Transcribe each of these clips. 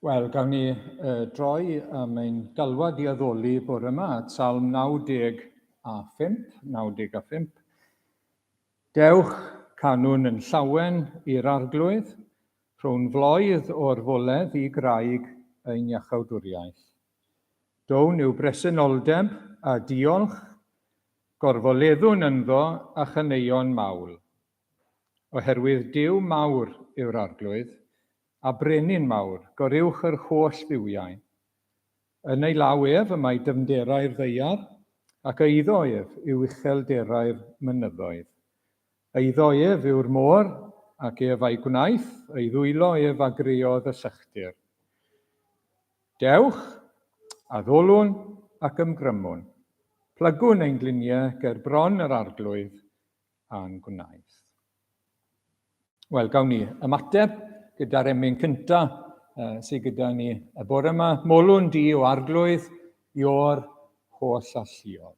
Wel, gawn ni uh, droi am ein galwad i addoli bore yma at Salm 95, 95. Dewch, canwn yn llawen i'r arglwydd, rhown floedd o'r foledd i graig ein iachawdwriaeth. Down i'w bresenoldeb a diolch, gorfoleddwn ynddo a chaneuon mawl. Oherwydd Duw mawr yw'r Arglwydd, a brenin mawr, goruwch yr holl dduwiau. Yn ei law ef y mae dyfnderau'r ddaear, ac eiddo ef yw uchelderau'r mynyddoedd. Eiddo ef yw'r môr, ac ef a'i gwnaeth, ei ddwylo ef a greodd y sychdir. Dewch, addolwn ac ymgrymwn. Plygwn ein gliniau ger bron yr Arglwydd, a'n gwnaeth. Wel, gawn ni ymateb gyda'r emyn cynta uh, sydd gyda ni y bore yma. Molwn di o arglwydd i'r holl alluog.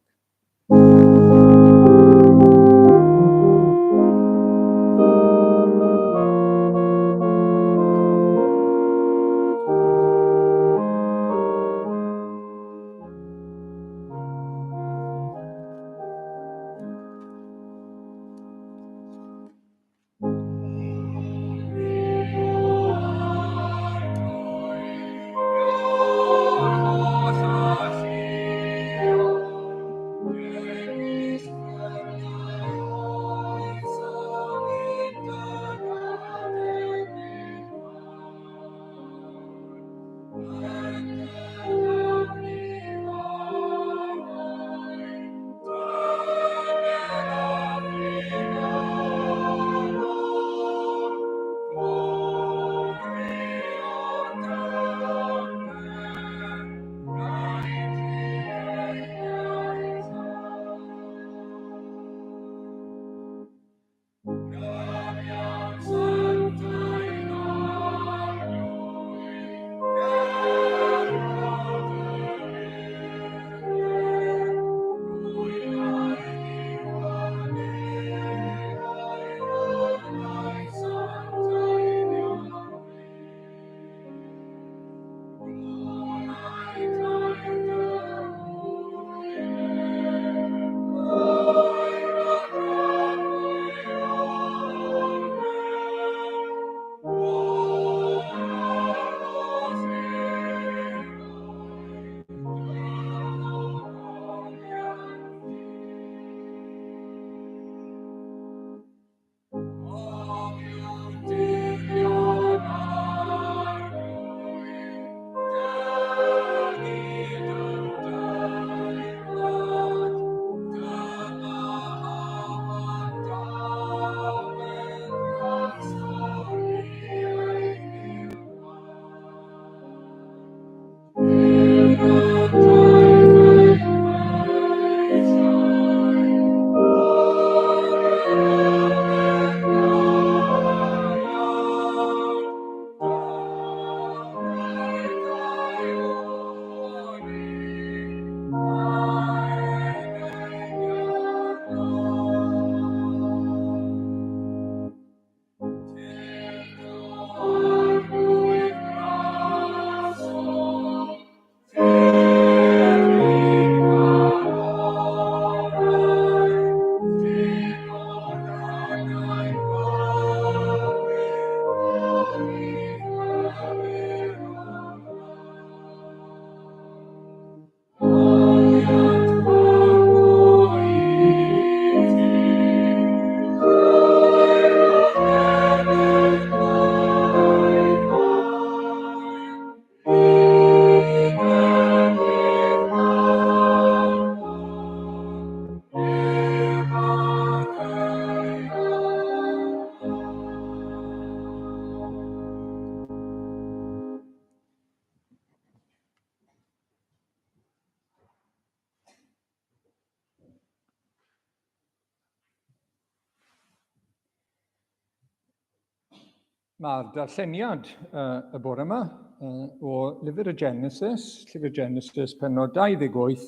Mae'r darlleniad uh, y bore yma uh, o Lyfr y Genesis, Llyfr Genesis penod 28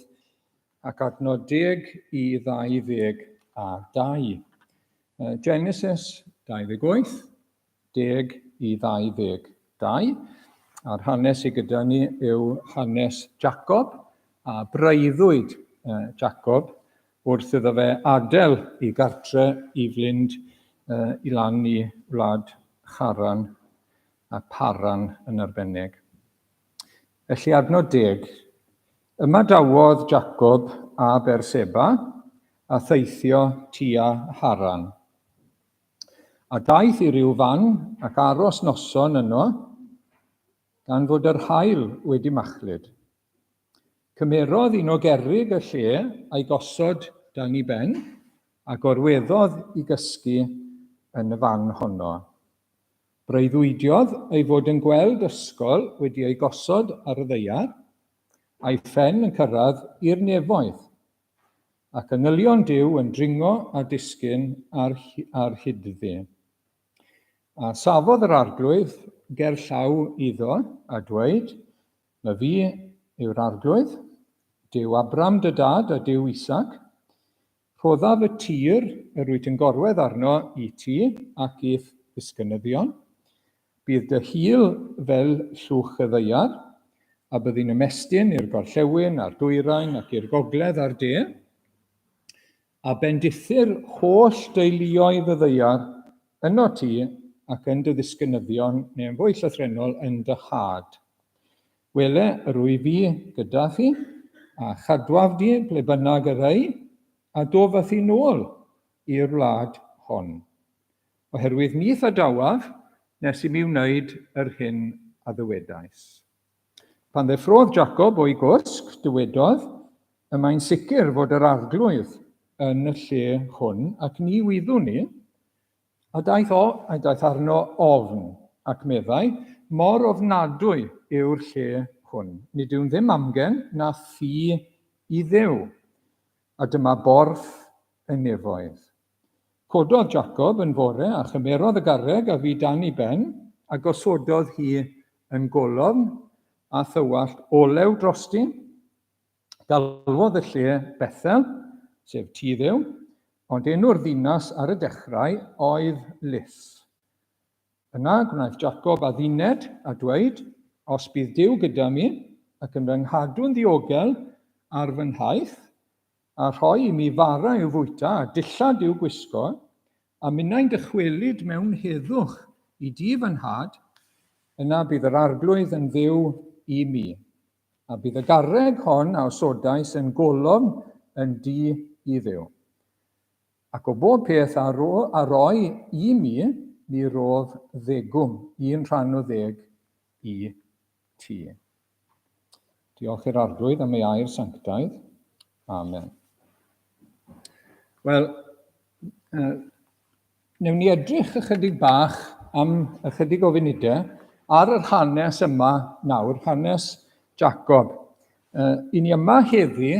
ac adnod 10 i 22. Uh, Genesis 28, 10 i 22. A'r hanes sydd gyda ni yw hanes Jacob a breuddwyd Jacob wrth iddo fe adael i gartre i fynd i lan i wlad Charan a Paran yn arbennig. Felly adnod deg. Ymadawodd Jacob a Berseba a theithio tua Haran. A daeth i ryw fan ac aros noson yno, gan fod yr haul wedi machlud. Cymerodd un o gerrig y lle a'i gosod dan ei ben, a gorweddodd i gysgu yn y fan honno. Breuddwydiodd ei fod yn gweld ysgol wedi ei gosod ar y ddaear, a'i phen yn cyrraedd i'r nefoedd. Ac angylion Duw yn dringo a disgyn ar, ar hyd-ddi. A safodd yr arglwydd ger llaw iddo a dweud, Na fi yw'r arglwydd, Duw Abram dy dad a Duw Isaac. Rhoddaf y tir yr wyt yn gorwedd arno i ti ac i'th ddisgynyddion. Bydd dy hil fel llwch y ddaear, a byddi'n ymestyn i'r gorllewin a'r dwyrain ac i'r gogledd a'r de, a bendithir holl deuluoedd y ddaear yno ti ac yn dy ddisgynyddion, neu'n fwy llythrennol, yn dy had. Wele, yr wyf fi gyda thi, a chadwaf di ble bynnag yr ei, a dof â thi nôl i'r wlad hon. Oherwydd ni'th adawaf nes i mi wneud yr hyn a ddywedais. Pan ddeffrodd Jacob o'i gwsg, dywedodd, Y mae'n sicr fod yr Arglwydd yn y lle hwn, ac ni wyddwn i. A daeth, o, a daeth arno ofn, ac meddai, Mor ofnadwy yw'r lle hwn. Nid yw'n ddim amgen na thŷ i Dduw. A dyma borth y nefoedd. Cododd Jacob yn fore a chymerodd y garreg a fu dan ei ben, a gosododd hi yn golofn, a thywallt olew drosti. Galwodd y lle Bethel, sef Tŷ Dduw, ond enw'r ddinas ar y dechrau oedd Lus. Yna gwnaeth Jacob adduned a dweud, Os bydd Duw gyda mi, ac yn fy nghadw'n ddiogel ar fy nhaith, a rhoi i mi fara i'w fwyta a dillad i'w gwisgo, a minnau'n dychwelyd mewn heddwch i dŷ fy nhad, yna bydd yr Arglwydd yn Dduw i mi. A bydd y garreg hon a osodais yn golofn yn dŷ i Dduw. Ac o bob peth a, ro, a roi i mi, mi rodd ddegwm, un rhan o ddeg i ti. Diolch i'r Arglwydd am ei air sanctaidd. Amen. Wel, newn ni edrych ychydig bach am ychydig o funudau ar yr hanes yma nawr, hanes Jacob. I ni yma heddi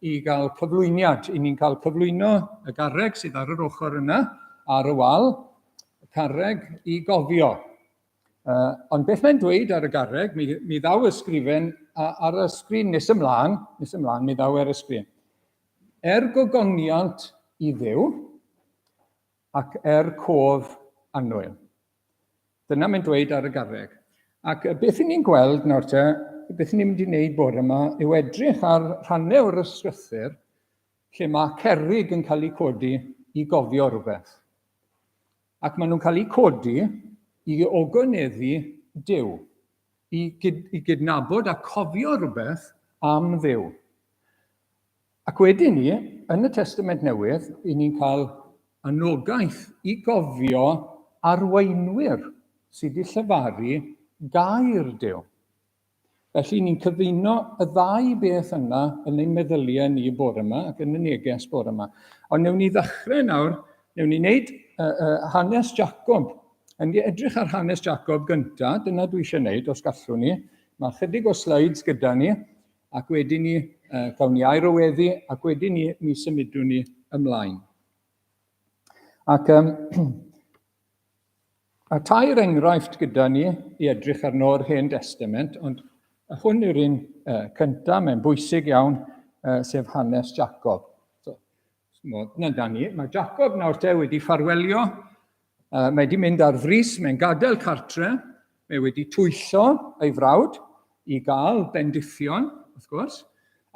i gael cyflwyniad. I ni'n cael cyflwyno y garreg sydd ar yr ochr yna, ar y wal, carreg i gofio. Ond beth mae'n dweud ar y garreg, mi, mi ddaw y sgrifen ar y sgrin nes ymlaen, nes ymlaen, mi ddaw ar y sgrin. Er gogoniant i Dduw ac er cof annwyl. Dyna mae'n dweud ar y garreg. Ac beth ni'n gweld nawr te, beth ni'n mynd i wneud bore yma yw edrych ar rhannau o'r ysgrythur lle mae cerrig yn cael eu codi i gofio rhywbeth. Ac maen nhw'n cael eu codi i ogoneddu Duw, i, gyd, i gydnabod a cofio rhywbeth am Dduw. Ac wedyn ni, yn y Testament Newydd, i ni'n cael anogaeth i gofio arweinwyr sydd wedi llefaru gair Duw. Felly, ni'n cyfuno y ddau beth yna yn ein meddyliau ni bore yma ac yn y neges bore yma. Ond newn ni ddechrau nawr, newn ni wneud hanes Jacob. Yn edrych ar hanes Jacob gyntaf, dyna dwi eisiau wneud os gallwn ni. Mae chydig o slides gyda ni, ac wedyn ni, cawn ni air o weddi, ac wedyn ni, mi symudwn ni ymlaen. Ac um, A tair enghraifft gyda ni i edrych arno o'r Hen Destament, ond hwn yw'r un cyntaf, mae'n bwysig iawn, sef hanes Jacob. So, na da ni, mae Jacob nawr te wedi ffarwelio, mae wedi mynd ar frys, mae'n gadael cartre, Mae wedi twyllo ei frawd i gael bendithion, wrth gwrs,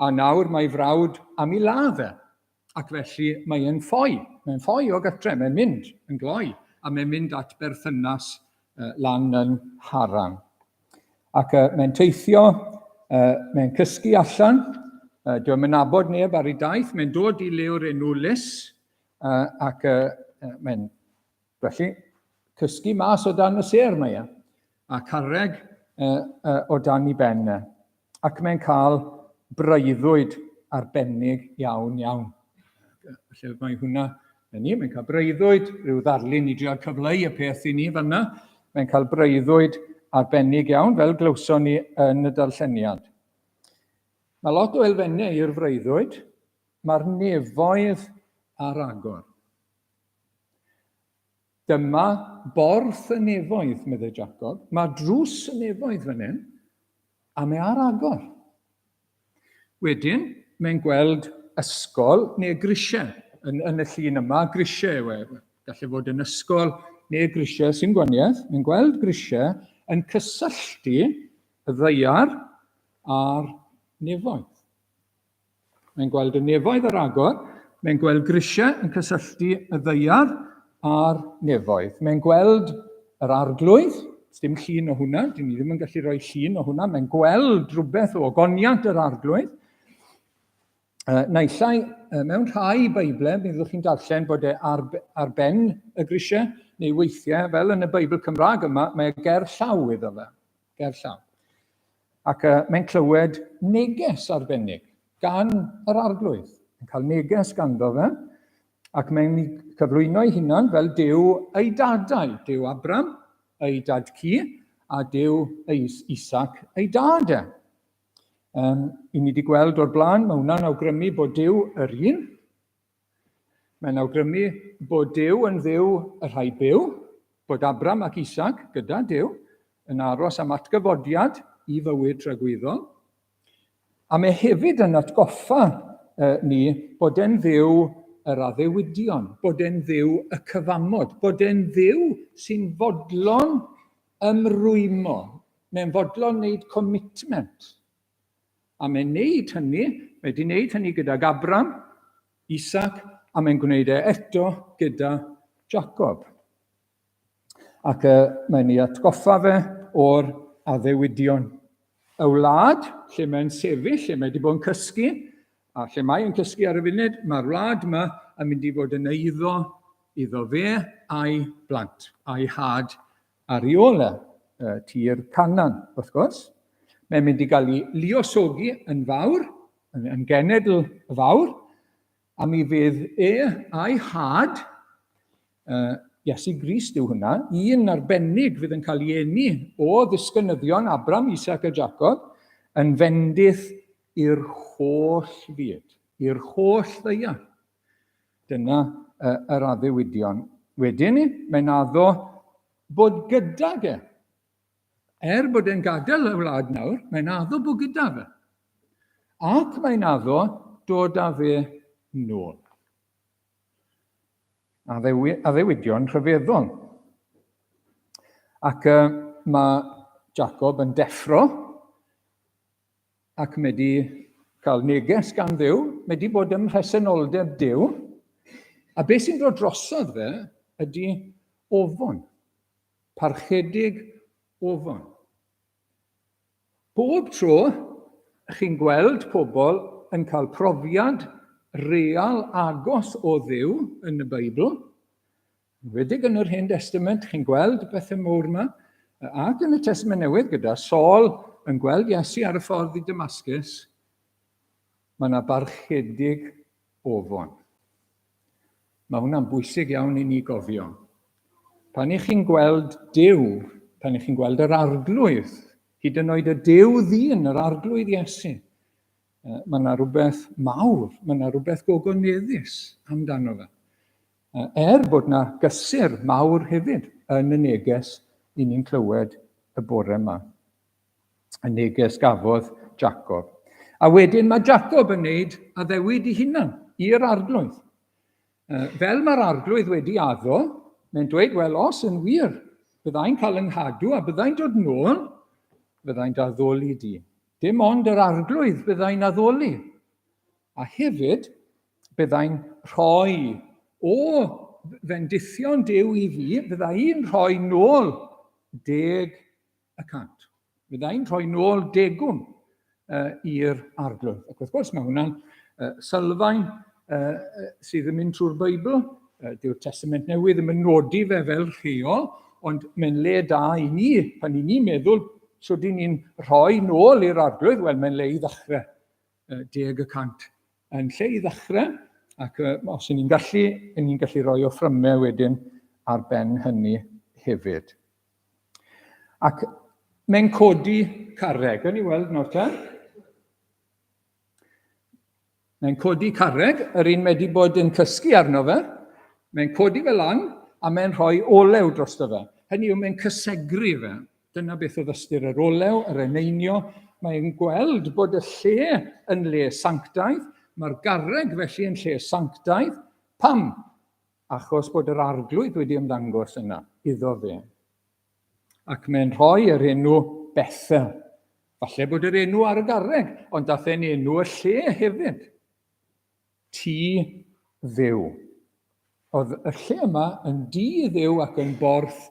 a nawr mae frawd am ei ladd e. Ac felly mae e'n ffoi, mae'n ffoi o gytre, mae'n mynd yn gloi, a mae'n mynd at berthynas lan yn Haran. Ac mae'n teithio, mae'n cysgu allan, dyw'n mynd nabod neb ar ei daith, mae'n dod i le o'r enw Lys, ac mae'n Felly, cysgu mas o dan y sêr mae e, a carreg o dan ei ben e. Ac mae'n cael breuddwyd arbennig iawn iawn. Felly mae hwnna yn ni, mae'n cael breuddwyd, rhyw ddarlun i drio cyfleu y peth i ni fanna. Mae'n cael breuddwyd arbennig iawn, fel glywson ni yn y darlleniad. Mae lot o elfennau i'r freuddwyd. Mae'r nefoedd ar agor. Dyma borth y nefoedd, meddai Jacob. Mae drws y nefoedd fan hyn, a mae ar agor. Wedyn, mae'n gweld ysgol neu grisiau. Yn, yn y llun yma, grisiau yw e. Gallu fod yn ysgol neu grisiau sy'n gwaniaeth. Mae'n gweld grisiau yn cysylltu y ddaear a'r nefoedd. Mae'n gweld y nefoedd ar agor, mae'n gweld grisiau yn cysylltu y ddaear a'r nefoedd. Mae'n gweld yr arglwydd, dim llun o hwnna, dyn ni ddim yn gallu rhoi llun o hwnna, mae'n gweld rhywbeth o ogoniant yr arglwydd. Naill ai, mewn rhai Beiblau, mi fyddwch chi'n darllen bod e ar, ar ben y grisiau, neu weithiau, fel yn y Beibl Cymraeg yma, mae e ger llaw iddo fe. Ger llaw. Ac uh, mae'n clywed neges arbennig gan yr arglwydd. Mae'n cael neges ganddo fe, ac mae'n cyflwyno ei hunan fel Duw ei dadau, Duw Abram, ei dad cu, a Duw Isaac, ei dad e. Um, I ni wedi gweld o'r blaen, mae hwnna'n awgrymu bod Duw yr un. Mae'n awgrymu bod Duw yn Dduw y rhai byw, bod Abram ac Isaac gyda Duw yn aros am atgyfodiad i fywyd tragwyddol. A mae hefyd yn atgoffa ni bod e'n Dduw yr addewidion, bod e'n Dduw y cyfamod, bod e'n Dduw sy'n fodlon ymrwymo, mae'n fodlon wneud commitment. A mae'n neud hynny, mae wedi neud hynny gydag Abram, Isaac, a mae'n gwneud e eto gyda Jacob. Ac uh, mae'n ei atgoffa fe o'r addewidion. Y wlad lle mae'n sefyll, lle mae wedi bod yn cysgu, a lle mae'n cysgu ar y funud, mae'r wlad yma yn mynd i fod yn eiddo iddo fe a'i blant, a'i had Ar ei ôl e, tir Canaan, wrth gwrs. Mae'n mynd i gael ei luosogi yn fawr, yn, yn genedl fawr, a mi fydd e a'i had, uh, Iesu Grist yw hwnna, un arbennig fydd yn cael ei eni o ddisgynyddion Abram, Isaac a Jacob, yn fendith i'r holl fyd, i'r holl ddaear. Dyna yr addewidion. Wedyn, mae'n addo bod gydag e. Er bod e'n gadael y wlad nawr, mae'n addo bod gyda fe. Ac mae'n addo dod â fe nôl. Addewidion rhyfeddol. Ac uh, mae Jacob yn deffro ac mae wedi cael neges gan Dduw, mae wedi bod ym mhresenoldeb Duw, a beth sy'n dod drosodd fe ydy ofon, parchedig ofon. Bob tro chi'n gweld pobl yn cael profiad real agos o Dduw yn y Beibl, Enwedig yn yr Hen Destament, chi'n gweld y pethau mowr yma, ac yn y Testament Newydd gyda Saul yn gweld Iesu ar y ffordd i Damascus, mae yna barchedig ofon. Mae hwnna'n bwysig iawn i ni gofio. Pan i chi'n gweld Duw, pan i chi'n gweld yr arglwydd, hyd yn oed y Duw ddyn, yr arglwydd Iesu, mae yna rhywbeth mawr, mae yna rhywbeth gogoneddus amdano fe. Er bod 'na gysur mawr hefyd yn y neges i ni'n clywed y bore yma. Y neges gafodd Jacob. A wedyn mae Jacob yn neud addewid i hunan, i'r arglwydd. Fel mae'r arglwydd wedi addo, mae'n dweud, wel, os yn wir, Byddai'n cael yng nghadw a byddai'n dod nôl, byddai'n d'addoli di. Dim ond yr arglwydd byddai'n addoli. A hefyd, byddai'n rhoi o fendithion Duw i fi, byddai'n rhoi nôl 10%. Byddai'n rhoi nôl degwm i'r arglwydd. Ac wrth gwrs, mae hwnna'n sylfaen sydd yn mynd trwy'r Beibl. Dyw'r Testament Newydd ddim yn nodi fe fel rheol, ond mae'n le da i ni, pan i ni'n meddwl sut i ni'n rhoi nôl i'r arglwydd, wel, mae'n le i ddechrau 10% yn lle i ddechrau, ac os y'n ni'n gallu, y'n ni'n gallu rhoi offrymau wedyn ar ben hynny hefyd. Ac mae'n codi carreg. Gawn ni weld nawr te. Mae'n codi carreg, yr un mae wedi bod yn cysgu arno fe. Mae'n codi fe lan a mae'n rhoi olew drosto fe. Hynny yw, mae'n cysegru fe. Dyna beth oedd ystyr yr olew, yr eneinio. Mae'n gweld bod y lle yn le sanctaidd. Mae'r garreg felly yn lle sanctaidd. Pam? Achos bod yr arglwydd wedi ymddangos yna iddo fe. Ac mae'n rhoi yr enw Bethel. Falle bod yr enw ar y garreg, ond dath e'n enw y lle hefyd. Tŷ Dduw. Oedd y lle yma yn dŷ Dduw ac yn borth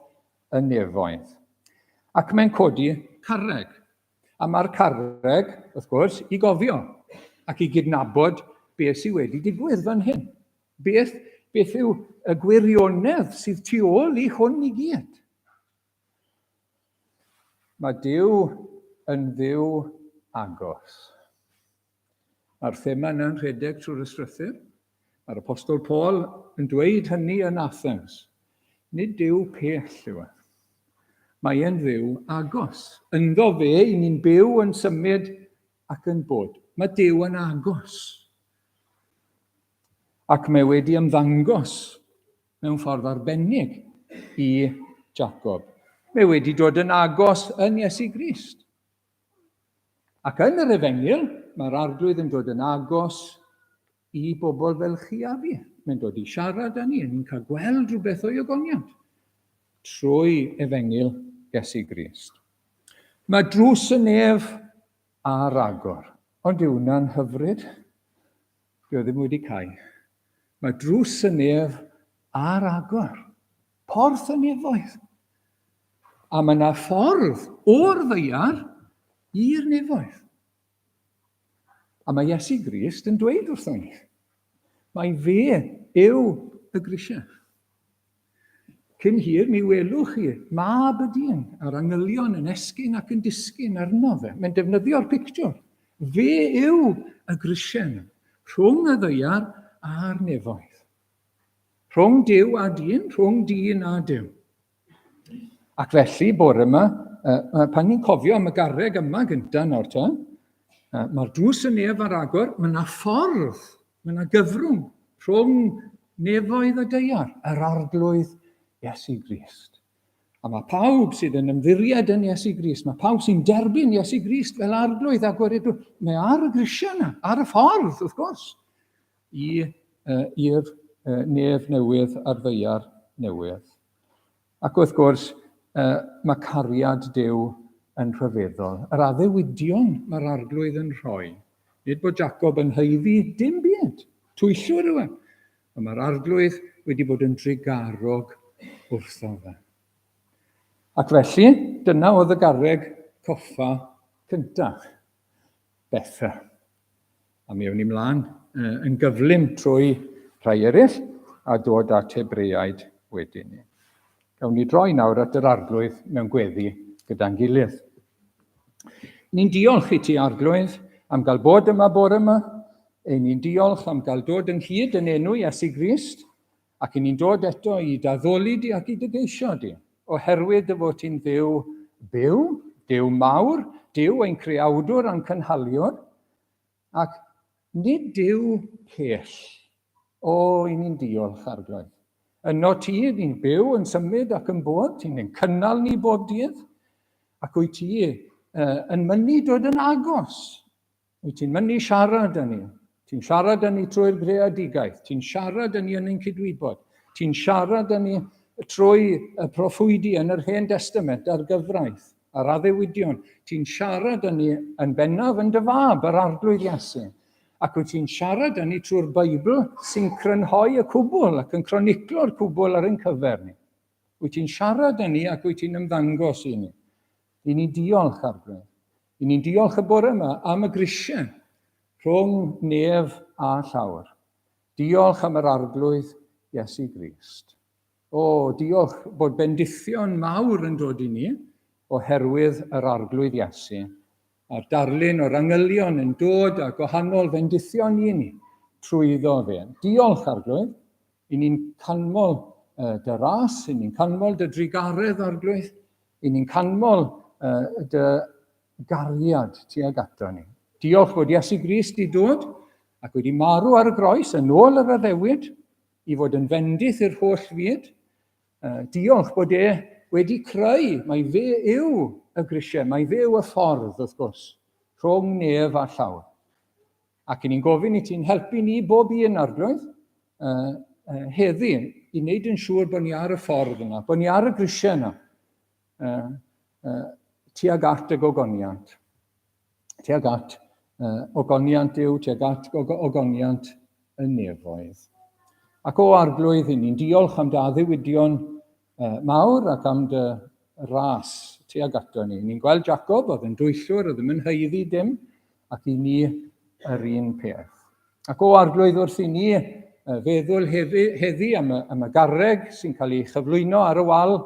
y nefoedd. Ac mae'n codi carreg. A mae'r carreg, wrth gwrs, i gofio ac i gydnabod beth sydd wedi digwydd fan hyn. Beth, beth yw y gwirionedd sydd tu ôl i hwn i gyd? Mae Duw yn Dduw agos. Mae'r thema yna'n rhedeg trwy'r ysgrythur. Mae'r Apostol Paul yn dweud hynny yn Athens. Nid Duw pell yw e. Mae e'n Dduw agos. Ynddo fe, i ni'n byw, yn symud ac yn bod. Mae Duw yn agos. Ac mae wedi ymddangos mewn ffordd arbennig i Jacob. Mae wedi dod yn agos yn Iesu Grist. Ac yn yr Efengyl, mae'r Arglwydd yn dod yn agos i bobl fel chi a fi. Mae'n dod i siarad â ni, ni'n cael gweld rhywbeth o'i ogoniant trwy Efengyl Iesu Grist. Mae drws y nef ar agor. Ond yw hwnna'n hyfryd? Dyw e ddim wedi cau. Mae drws y nef ar agor. Porth y nefoedd. A mae yna ffordd o'r ddaear i'r nefoedd. A mae Iesu Grist yn dweud wrthon ni, mae fe yw y grisiau. Cyn hir mi welwch chi mab y dyn a'r angylion yn esgyn ac yn disgyn arno fe. Mae'n defnyddio'r pictiwr. Fe yw y grisiau yna, rhwng y ddaear a'r nefoedd. Rhwng Duw a dyn, rhwng dyn a Duw. Ac felly, bore yma, pan ni'n cofio am y garreg yma gyntaf nawr te, mae'r drws y nef ar agor, mae yna ffordd, mae yna gyfrwng rhwng nefoedd a daear, yr arglwydd Iesu Grist. A mae pawb sydd yn ymddiried yn Iesu Grist, mae pawb sy'n derbyn Iesu Grist fel arglwydd a gwaredwr, mae ar y grisiau yna, ar y ffordd, wrth gwrs, i'r nef newydd a'r ddaear newydd. Ac wrth gwrs, mae cariad Duw yn rhyfeddol. Yr addewidion mae'r arglwydd yn rhoi. Nid bod Jacob yn haeddu dim byd. Twyllwr yw e. Ond mae'r arglwydd wedi bod yn drugarog wrtho fe. Ac felly, dyna oedd y garreg coffa cyntaf. Betha. A mi awn ni mlaen yn gyflym trwy rhai eraill a dod at Hebreaid wedyn ni. Gawn ni droi nawr at yr Arglwydd mewn gweddi gyda'n gilydd. Ni'n diolch i ti, Arglwydd, am gael bod yma bore yma. Ein ni'n diolch am gael dod ynghyd yn enw Iesu Grist, ac i ni'n dod eto i daddoli di ac i dy geisio di, oherwydd dy fod ti'n Dduw byw, Duw mawr, Duw ein creawdwr a'n cynhaliwr, ac nid Duw pell. O, i ni'n diolch, Arglwydd. Yno ti, ni'n byw, yn symud ac yn bod, ti'n ein cynnal ni bob dydd, ac wyt ti yn mynnu dod yn agos. Wyt ti'n mynnu siarad â ni. Ti'n siarad â ni trwy'r greadigaeth. Ti'n siarad â ni yn ein cydwybod. Ti'n siarad â ni trwy y proffwydi yn yr Hen Destament a'r gyfraith a'r addewidion. Ti'n siarad â ni yn bennaf yn dy fab, yr Arglwydd Iesu. Ac wyt ti'n siarad â ni trwy'r Beibl sy'n crynhoi y cwbl ac yn croniclo'r cwbl ar ein cyfer ni. Wyt ti'n siarad â ni ac wyt ti'n ymddangos i ni. I ni'n diolch, Arglwydd. I ni'n diolch y bore yma am y grisiau rhwng nef a llawr. Diolch am yr Arglwydd Iesu Grist. O, diolch bod bendithion mawr yn dod i ni oherwydd yr Arglwydd Iesu, a'r darlun o'r angylion yn dod â gwahanol fendithion i ni trwyddo fe. Diolch, Arglwydd. I ni'n canmol dy ras, i ni'n canmol dy drugaredd, Arglwydd. I ni'n canmol dy gariad tuag ato ni. Diolch bod Iesu Grist i dod ac wedi marw ar y groes yn ôl yr addewid i fod yn fendith i'r holl fyd. Diolch bod e wedi creu, mae fe yw y grisiau, mae fe yw y ffordd, wrth gwrs, rhwng nef a llawr. Ac i ni'n gofyn i ti'n helpu ni bob un arglwydd heddi i wneud yn siŵr bod ni ar y ffordd yna, bod ni ar y grisiau yna, tuag at y gogoniant. Tuag at ogoniant Duw, tuag at ogoniant y nefoedd. Ac o arglwydd, i ni'n diolch am dy addewidion mawr ac am dy ras tuag ato ni. Ni'n gweld Jacob, oedd yn dwyllwr, oedd ddim yn haeddu dim, ac i ni yr un peth. Ac o arglwydd wrth i ni feddwl heddi am y, am y garreg sy'n cael ei chyflwyno ar y wal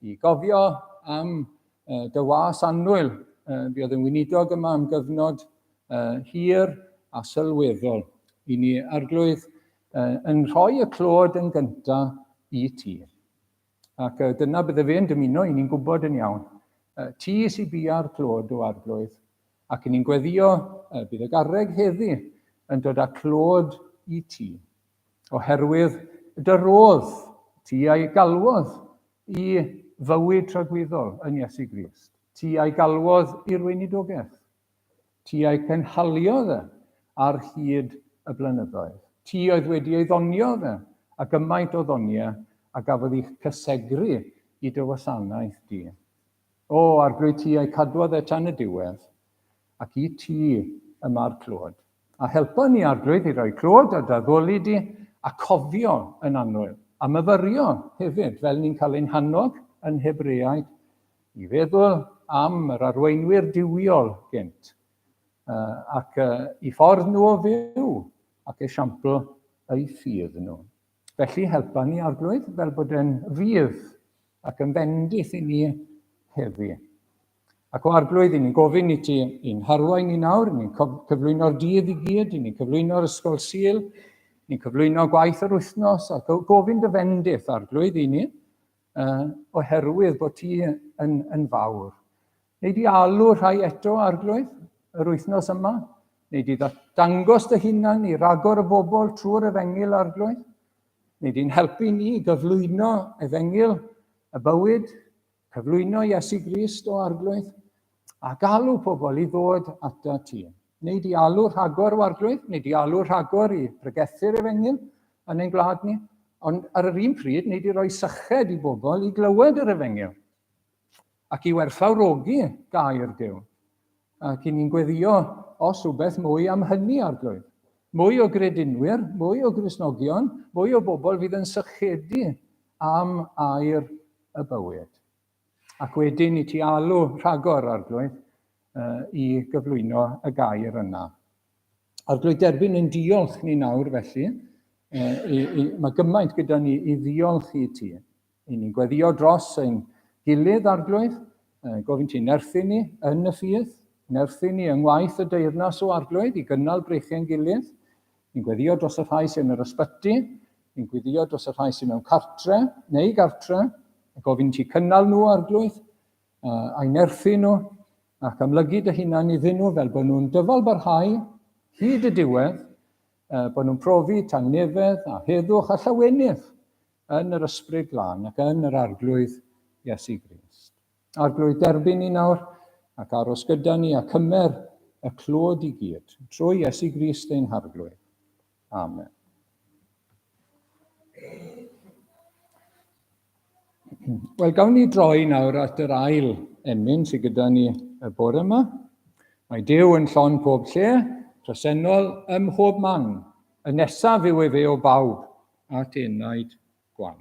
I gofio am dy was annwyl, fuodd yn weinidog yma am gyfnod hir a sylweddol. I ni, Arglwydd, yn rhoi y clod yn gyntaf i ti. Ac dyna bydde fe'n dymuno i ni'n gwybod yn iawn. Ti sy'n bia'r clod o Arglwydd, ac i ni'n gweddio bydd y garreg heddi yn dod â clod i ti. Oherwydd dy rodd, ti a'i galwodd i fywyd tragwyddol yn Iesu Grist. Ti a'i galwodd i'r weinidogaeth. Ti a'i cynhaliodd e ar hyd y blynyddoedd. Ti oedd wedi ei ddonio fe, a gymaint o ddoniau a gafodd i'ch cysegru i dy wasanaeth di. O, Arglwydd, ti a'i cadwodd e tan y diwedd, ac i ti y mae'r clod. A helpa ni, Arglwydd, i roi clod a d'addoli di, a cofio yn annwyl, a myfyrio hefyd, fel ni'n cael ein hannog yn Hebreaid, i feddwl am yr arweinwyr duwiol gynt, ac i ffordd nhw o fyw, ac esiampl eu ffydd nhw. Felly, helpa ni, Arglwydd, fel bod yn fudd ac yn fendith i ni heddi. Ac o Arglwydd, i ni'n gofyn i ti i'n harwain ni nawr, i ni'n cyflwyno'r dydd i gyd, i ni'n cyflwyno'r ysgol Sul, ni'n cyflwyno gwaith yr wythnos, a gofyn dy fendith, Arglwydd, i ni, oherwydd bod ti yn, yn fawr. Neu di alw rhai eto, Arglwydd, yr wythnos yma? Neu di dangos dy hunan i ragor y bobl trwy'r efengyl, Arglwydd? Neu di'n helpu ni i gyflwyno efengyl y bywyd Cyflwyno Iesu Grist o Arglwydd, a galw pobl i ddod ata ti. Neu di alw rhagor o Arglwydd, neu di alw rhagor i pregethu'r efengyl yn ein gwlad ni, ond ar yr un pryd, neu di roi syched i bobl i glywed yr efengyl ac i werthfawrogi gair Duw. Ac i ni'n gweddio os rhywbeth mwy am hynny, Arglwydd. Mwy o gredinwyr, mwy o Gristnogion, mwy o bobl fydd yn sychedu am air y bywyd. Ac wedyn i ti alw rhagor, Arglwydd, i gyflwyno y gair yna. Arglwydd, derbyn yn diolch ni nawr felly. Mae gymaint gyda ni i ddiolch i ti. I ni'n gweddio dros ein gilydd, Arglwydd, gofyn ti nerthu ni yn y ffydd, nerthu ni yng ngwaith y deyrnas o Arglwydd i gynnal breichiau'n gilydd. Ni'n gweddio dros y rhai sy'n yr ysbyty, ni'n gweddio dros y rhai sy'n mewn cartre neu gartre, a gofyn ti cynnal nhw, Arglwydd, a'i nerthu nhw, ac amlygu dy hunan iddyn nhw fel bod nhw'n dyfal barhau hyd y diwedd, bod nhw'n profi tangnefedd a heddwch a llawenydd yn yr Ysbryd Glân ac yn yr Arglwydd Iesu Grist. Arglwydd, derbyn ni nawr ac aros gyda ni a cymer y clod i gyd trwy Iesu Grist ein Harglwydd. Amen. Wel, gawn ni droi nawr at yr ail emyn sydd gyda ni y bore yma. Mae Duw yn llon pob lle, presennol ym mhob man. Y nesaf yw efe o bawb at enaid gwan.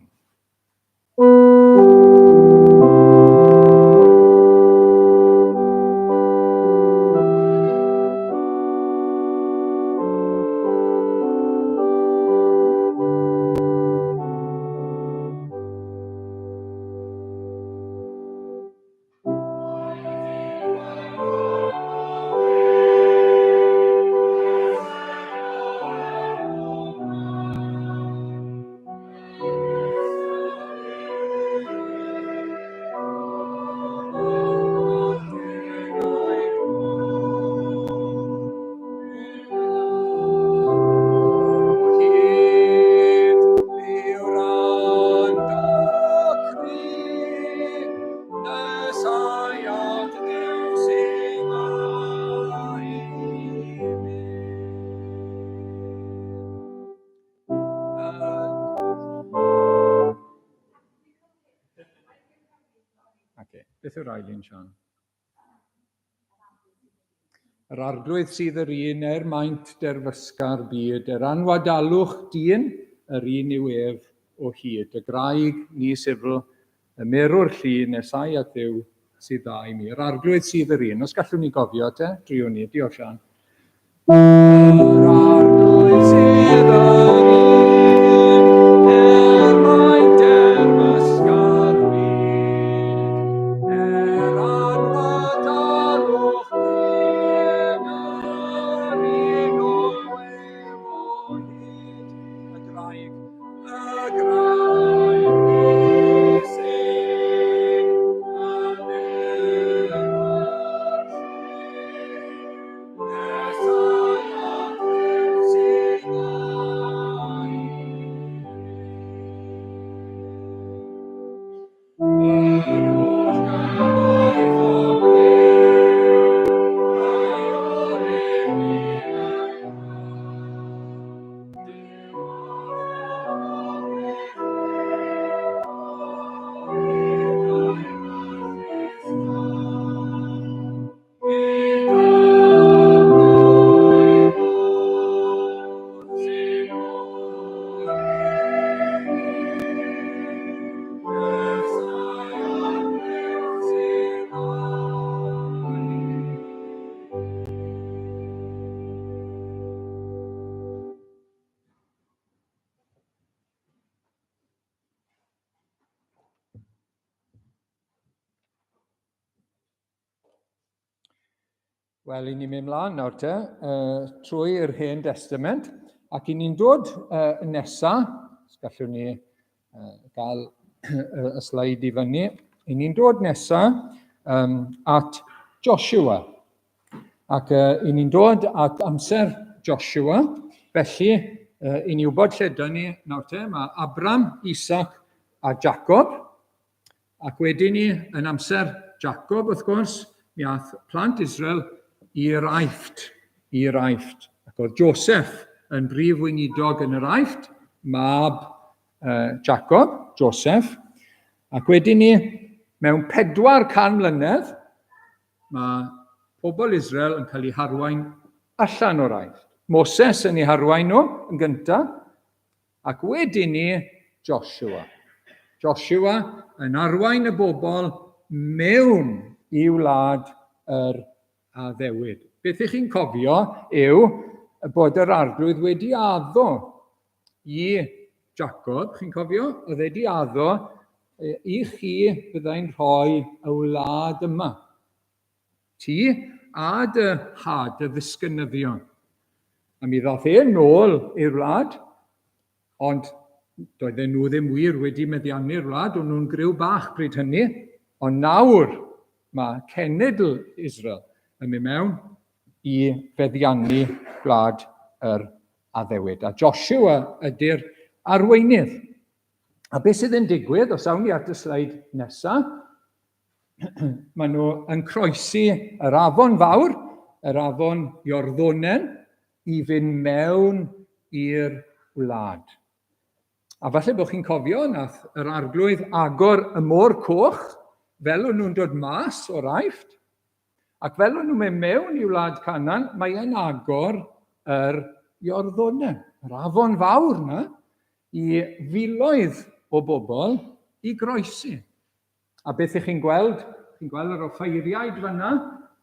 Okay. Beth yw'r ail un, Sian? Yr arglwydd sydd yr un er maint derfysga'r byd, er anwadalwch dyn, yr un yw ef o hyd. Y graig ni sifl, y merw'r llu, nesau at Dduw sydd dda i mi. Yr arglwydd sydd yr un. Os gallwn ni gofio te, driwn ni. Diolch, Sian. Yr arglwydd sydd yr un, er maint derfysga'r byd, er anwadalwch dyn, yr un yw ef o hyd. Y graig, y graig sydd yn erw'r llun. Wel, i ni'n mynd mlaen nawr te, trwy yr Hen Testament, ac i ni'n dod nesa, os gallwn ni gael y sleid i fyny, i ni'n dod nesa at Joshua. Ac i ni'n dod at amser Joshua, felly i ni wybod lle dyn ni nawr te, mae Abram, Isaac a Jacob, Ac wedyn ni, yn amser Jacob, wrth gwrs, mi ath plant Israel i'r Aifft, i'r Aifft. Ac oedd Joseph yn brif weinidog yn yr Aifft, mab Jacob, Joseph. Ac wedyn ni, mewn 400 mlynedd, mae pobl Israel yn cael eu harwain allan o'r Aifft. Moses yn eu harwain nhw yn gyntaf, Ac wedyn ni, Joshua. Joshua yn arwain y bobl mewn i wlad yr addewid. Beth ych chi'n cofio yw bod yr arglwydd wedi addo i Jacob, chi'n cofio? Oedd wedi addo i chi byddai'n rhoi y wlad yma. Ti a dy had, dy ddisgynyddion. A mi ddath e nôl i'r wlad, ond doedden nhw ddim wir wedi meddiannu'r wlad, o'n nhw'n griw bach pryd hynny. Ond nawr mae cenedl Israel yn mynd mewn i feddiannu gwlad yr addewid. A Joshua ydy'r arweinydd. A beth sydd yn digwydd, os awn ni at y sleid nesaf, maen nhw yn croesi yr afon fawr, yr afon Iorddonen, i fynd mewn i'r wlad. A falle bod chi'n cofio, nath yr arglwydd agor y môr coch fel o'n nhw'n dod mas o'r Aifft, ac fel o'n nhw'n mynd mewn i wlad Canaan, mae e'n agor yr Iorddonen, yr afon fawr na, i filoedd o bobl i groesi. A beth ych chi'n gweld? Chi'n gweld yr offeiriaid fanna?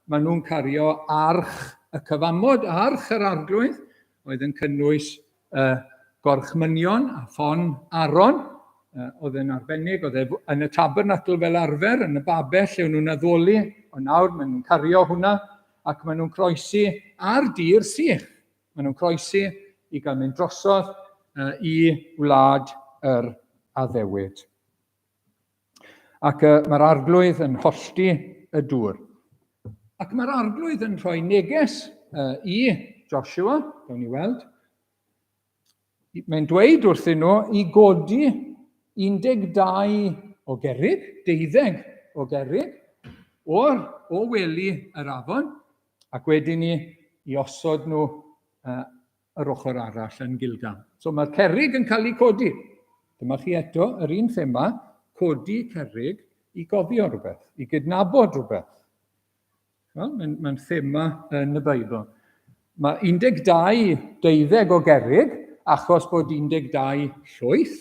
Maen nhw'n cario arch y cyfamod, arch yr arglwydd, oedd yn cynnwys y gorchmynion a ffon Aaron, oedd yn arbennig, oedd e yn y tabernacl fel arfer, yn y babell lle o'n nhw'n addoli, ond nawr maen nhw'n cario hwnna ac maen nhw'n croesi ar dir sych. Maen nhw'n croesi i gael mynd drosodd i wlad yr addewid. Ac mae'r arglwydd yn hollti y dŵr. Ac mae'r arglwydd yn rhoi neges i Joshua, gawn ni weld. Mae'n dweud wrthyn nhw i godi 12 o gerrig, deuddeg o gerrig, o'r, o wely yr afon, ac wedyn ni i osod nhw yr ochr arall yn Gilgal. So mae'r cerrig yn cael eu codi. Dyma chi eto yr un thema, codi cerrig i gofio rhywbeth, i gydnabod rhywbeth. Wel, mae'n mae thema yn y Beibl. Mae 12 deuddeg o gerrig achos bod 12 llwyth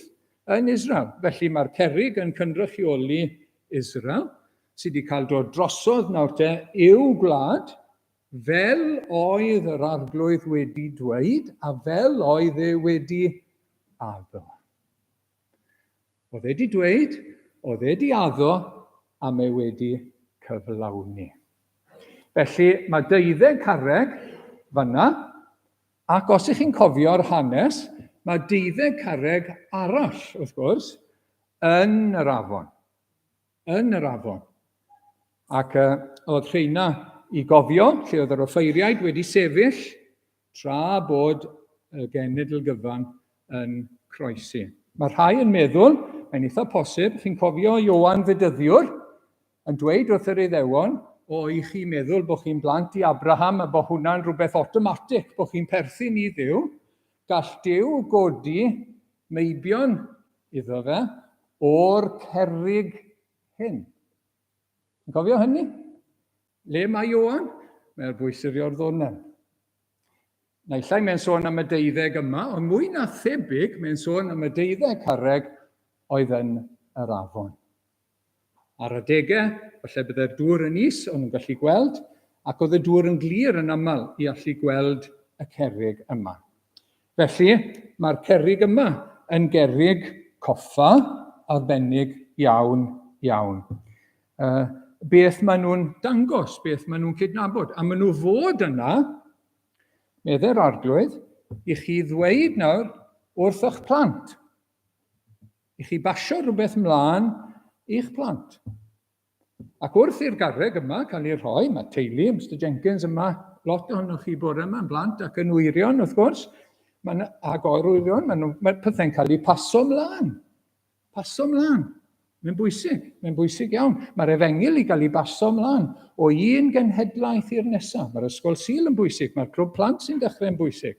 yn Israel. Felly mae'r cerrig yn cynrychioli Israel sydd wedi cael dod drosodd nawr te i'w gwlad Fel oedd yr Arglwydd wedi dweud, a fel oedd e wedi addo. Oedd e wedi dweud, oedd e wedi addo, a mae wedi cyflawni. Felly mae deuddeg carreg fanna, ac os ych chi'n cofio'r hanes, mae deuddeg carreg arall, wrth gwrs, yn yr afon. Yn yr afon. Ac uh, oedd rheina i gofio lle oedd yr offeiriaid wedi sefyll tra bod y genedl gyfan yn croesi. Mae rhai yn meddwl, mae'n eitha posib, chi'n cofio Ioan Fedyddiwr yn dweud wrth yr Iddewon, o i chi meddwl bod chi'n blant i Abraham a bod hwnna'n rhywbeth automatic, bod chi'n perthyn i Dduw, gall Duw godi meibion iddo fe o'r cerrig hyn. Yn cofio hynny? Le mae Ioan? Mae ar bwys yr Iorddonen. Naill ai mae'n sôn am y deuddeg yma, ond mwy na thebyg mae'n sôn am y deuddeg carreg oedd yn yr afon. Ar adegau, falle byddai'r dŵr yn is, o'n nhw'n gallu gweld, ac oedd y dŵr yn glir yn aml i allu gweld y cerrig yma. Felly, mae'r cerrig yma yn gerrig coffa arbennig iawn, iawn. Uh, beth maen nhw'n dangos, beth maen nhw'n cydnabod. A maen nhw fod yna, meddai'r arglwydd, i chi ddweud nawr wrth eich plant. I chi basio rhywbeth mlaen i'ch plant. Ac wrth i'r garreg yma cael ei rhoi, mae teulu Mr Jenkins yma, lot ohonoch chi bore yma yn blant ac yn wyrion wrth gwrs, mae'n ag o'r wyrion, mae, nhw, mae pethau'n cael eu paso mlaen. Paso mlaen. Mae'n bwysig, mae'n bwysig iawn. Mae'r efengyl i gael ei baso mlaen o un genhedlaeth i'r nesaf. Mae'r ysgol Sul yn bwysig, mae'r clwb plant sy'n dechrau yn bwysig.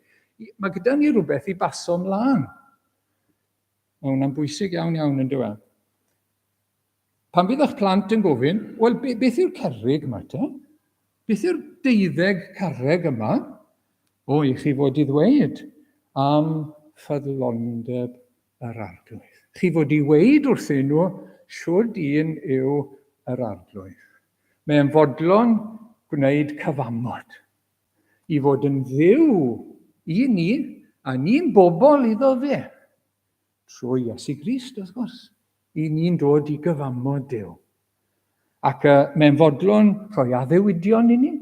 Mae gyda ni rhywbeth i baso mlaen. Mae hwnna'n bwysig iawn iawn yn dyw e? Pan fydd eich plant yn gofyn, wel, be, beth yw'r cerrig yma te? Beth yw'r deuddeg carreg yma? O, i chi fod i ddweud am ffyddlondeb yr arglwydd. Chi fod i weid wrthyn nhw siwrd un yw yr arglwydd. Mae'n fodlon gwneud cyfamod i fod yn dduw i ni, a ni'n bobl iddo fe. Trwy Iesu Grist, wrth gwrs, i ni'n dod i gyfamod Duw. Ac uh, mae'n fodlon rhoi addewidion i ni,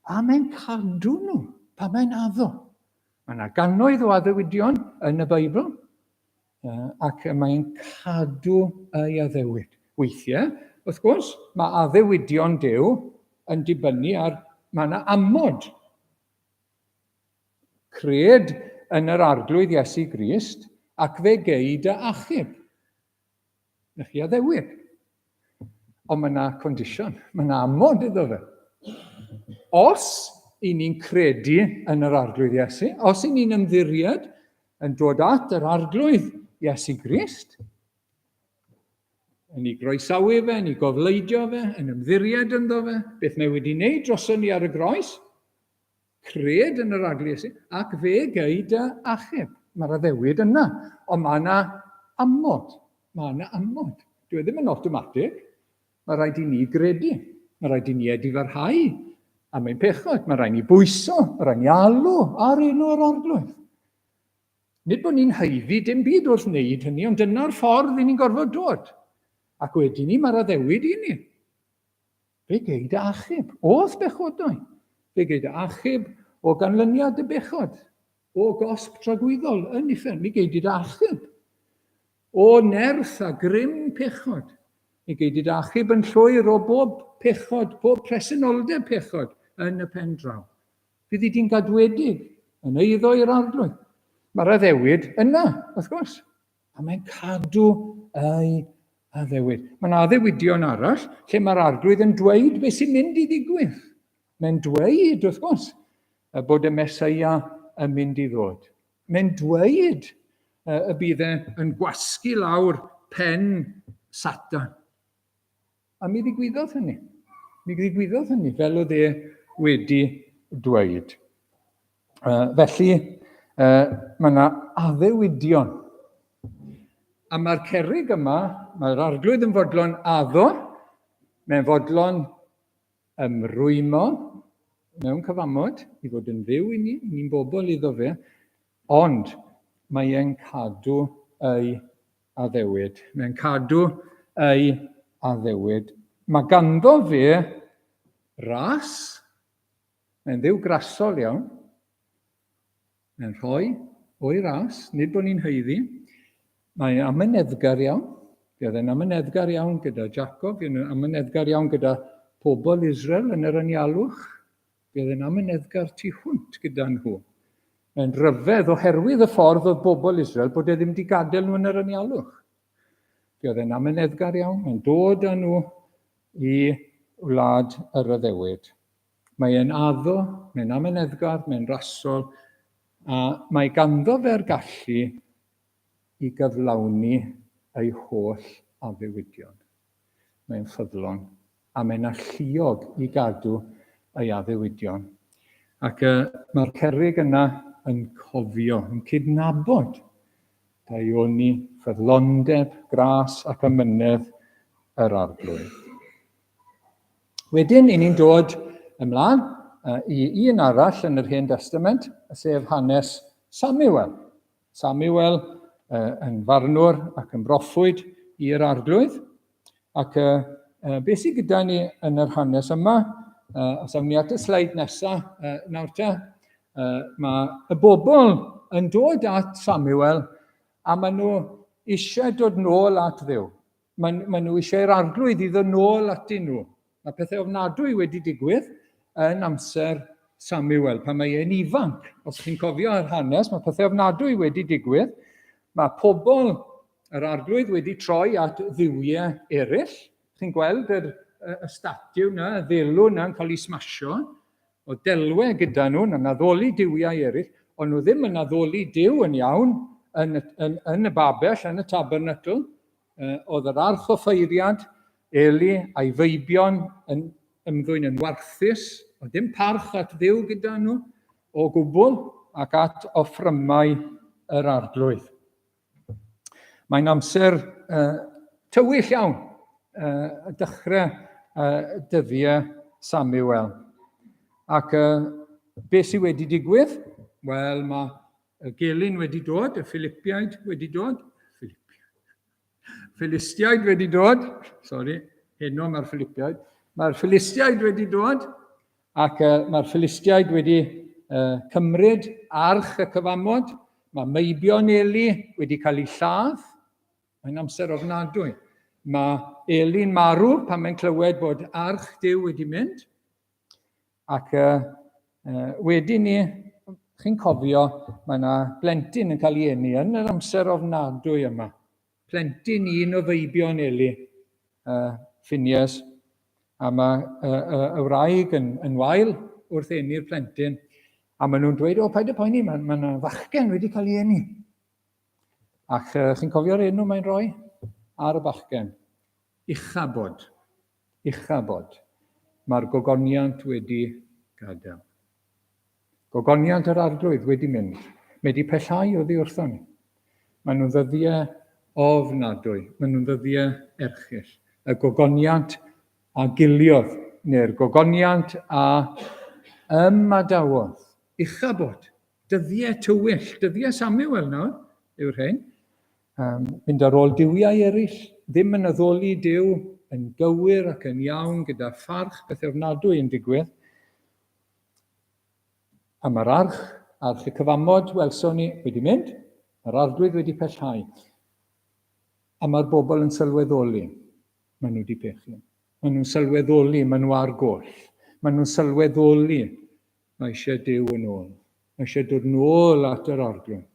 a mae'n cadw nhw pan mae'n addo. Mae yna gannoedd o addewidion yn y Beibl, ac mae'n cadw ei addewid. Weithiau, wrth gwrs, mae addewidion Duw yn dibynnu ar, mae yna amod. Cred yn yr Arglwydd Iesu Grist ac fe gei dy achub. Na chi addewid. Ond mae yna condition, mae yna amod iddo fe. Os i ni'n credu yn yr Arglwydd Iesu, os i ni'n ymddiried yn dod at yr Arglwydd Iesu Grist, yn ei groesawu fe, yn ei gofleidio fe, yn ymddiried ynddo fe, beth mae wedi wneud droson ni ar y groes, cred yn yr Arglwydd Iesu, ac fe gei dy achub. Mae'r addewid yna, ond mae yna amod. Mae yna amod. Dyw e ddim yn awtomatig. Mae rhaid i ni gredu. Mae rhaid i ni edifarhau am ein pechod. Mae rhaid ni bwyso, mae rhaid ni alw ar enw yr Arglwydd. Nid bod ni'n haeddu dim byd wrth wneud hynny, ond dyna'r ffordd i ni'n gorfod dod. Ac wedyn ni, mae'r addewid i ni. Fe gei dy achub o'th bechodau. Fe gei dy achub o ganlyniad dy bechod, o gosb tragwyddol yn uffern. Mi gei di dy achub o nerth a grym pechod. Mi gei di dy achub yn llwyr o bob pechod, pob presenoldeb pechod yn y pen draw. Fyddi di'n gadwedig yn eiddo i'r Arglwydd. Mae'r addewid yna, wrth gwrs, a mae'n cadw ei addewid. Mae yna addewidion arall lle mae'r Arglwydd yn dweud beth sy'n mynd i ddigwydd. Mae'n dweud, wrth gwrs, bod y Mesoea yn mynd i ddod. Mae'n dweud y bydd e yn gwasgu lawr pen Satan. A mi ddigwyddodd hynny. Mi ddigwyddodd hynny fel oedd e wedi dweud. Felly, mae yna addewidion. A mae'r cerrig yma, mae'r arglwydd yn fodlon addo, mae'n fodlon ymrwymo mewn cyfamod i fod yn fyw i ni, ni'n bobl iddo fe, ond mae e'n cadw ei addewid. Mae'n cadw ei addewid. Mae ganddo fe ras, mae'n ddiw grasol iawn, mae'n rhoi o'i ras, nid bod ni'n haeddu. Mae'n amyneddgar iawn. Fe oedd e'n amyneddgar iawn gyda Jacob, fe oedd e'n amyneddgar iawn gyda pobl Israel yn yr anialwch. Fe oedd e'n amyneddgar tu hwnt gyda nhw. Mae'n rhyfedd oherwydd y ffordd oedd bobl Israel bod e ddim wedi gadael nhw yn yr anialwch. Fe oedd e'n amyneddgar iawn, mae'n dod â nhw i wlad yr addewid. Mae e'n addo, mae'n amyneddgar, mae'n rasol, a mae ganddo fe'r gallu i gyflawni ei holl addewidion. Mae'n ffyddlon a mae'n alluog i gadw ei addewidion. Ac uh, mae'r cerrig yna yn cofio, yn cydnabod daioni, ffyddlondeb, gras ac amynedd yr Arglwydd. Wedyn, i ni'n dod ymlaen uh, i un arall yn yr Hen Testament, sef hanes Samuel. Samuel uh, yn farnwr ac yn broffwyd i'r Arglwydd. Ac uh, uh, beth sydd gyda ni yn yr hanes yma, os awn ni at y sleid nesaf nawr te, mae y bobl yn dod at Samuel a maen nhw eisiau dod nôl at Dduw. Maen, maen nhw eisiau i'r Arglwydd i ddod nôl atyn nhw. Mae pethau ofnadwy wedi digwydd yn amser Samuel, pan mae e'n ifanc. Os chi'n cofio yr hanes, mae pethau ofnadwy wedi digwydd. Mae pobl yr Arglwydd wedi troi at dduwiau eraill. Chi'n gweld yr, y, y statiw yna, y ddelw yna yn cael ei smasho. O delwe gyda nhw, yn addoli duwiau eraill, ond nhw ddim yn addoli Duw yn iawn yn, yn, yn y babell, yn y tabernacl. Oedd yr archoffeiriad Eli a'i feibion yn ymddwyn yn warthus, oedd dim parch at Dduw gyda nhw o gwbl ac at offrymau yr Arglwydd. Mae'n amser uh, tywyll iawn, uh, dechrau uh, dyddiau Samuel. Ac uh, beth sydd wedi digwydd? Wel, mae Y gelyn wedi dod, y Philipiaid wedi dod. Philistiaid wedi dod, sori, heno mae'r Philipiaid. Mae'r Philistiaid wedi dod, ac uh, mae'r Philistiaid wedi uh, cymryd arch y cyfamod. Mae meibion Eli wedi cael ei lladd. Mae'n amser ofnadwy. Mae Eli'n marw pan mae'n clywed bod arch Duw wedi mynd. Ac uh, uh, wedyn ni, chi'n cofio, mae yna blentyn yn cael ei eni yn yr amser ofnadwy yma. Plentyn un o feibion Eli, uh, Phineas, a mae uh, uh, y wraig yn, yn wael wrth eni'r plentyn, a maen nhw'n dweud, o, paid y poeni, mae yna fachgen wedi cael ei eni. Ac uh, chi'n cofio'r enw mae'n rhoi ar y bachgen? Uchabod. Uchabod. Mae'r gogoniant wedi gadael. Gogoniant yr Arglwydd wedi mynd. Mae wedi pellhau oddi wrthon ni. Maen nhw'n ddyddiau ofnadwy. Maen nhw'n ddyddiau erchyll. Y gogoniant a giliodd, neu'r gogoniant a ymadawodd. Uchabod. Dyddiau tywyll. Dyddiau Samuel nawr yw'r rhain. Um, mynd ar ôl duwiau eraill, ddim yn addoli Duw yn gywir ac yn iawn gyda pharch beth ofnadwy yn digwydd. A mae'r arch, arch y cyfamod, welson ni, wedi mynd. Mae'r arglwydd wedi pellhau. A mae'r bobl yn sylweddoli, maen nhw wedi pechu. Maen nhw'n sylweddoli, maen nhw ar goll. Maen nhw'n sylweddoli, mae eisiau Duw yn ôl. Mae eisiau dod nôl at yr arglwydd.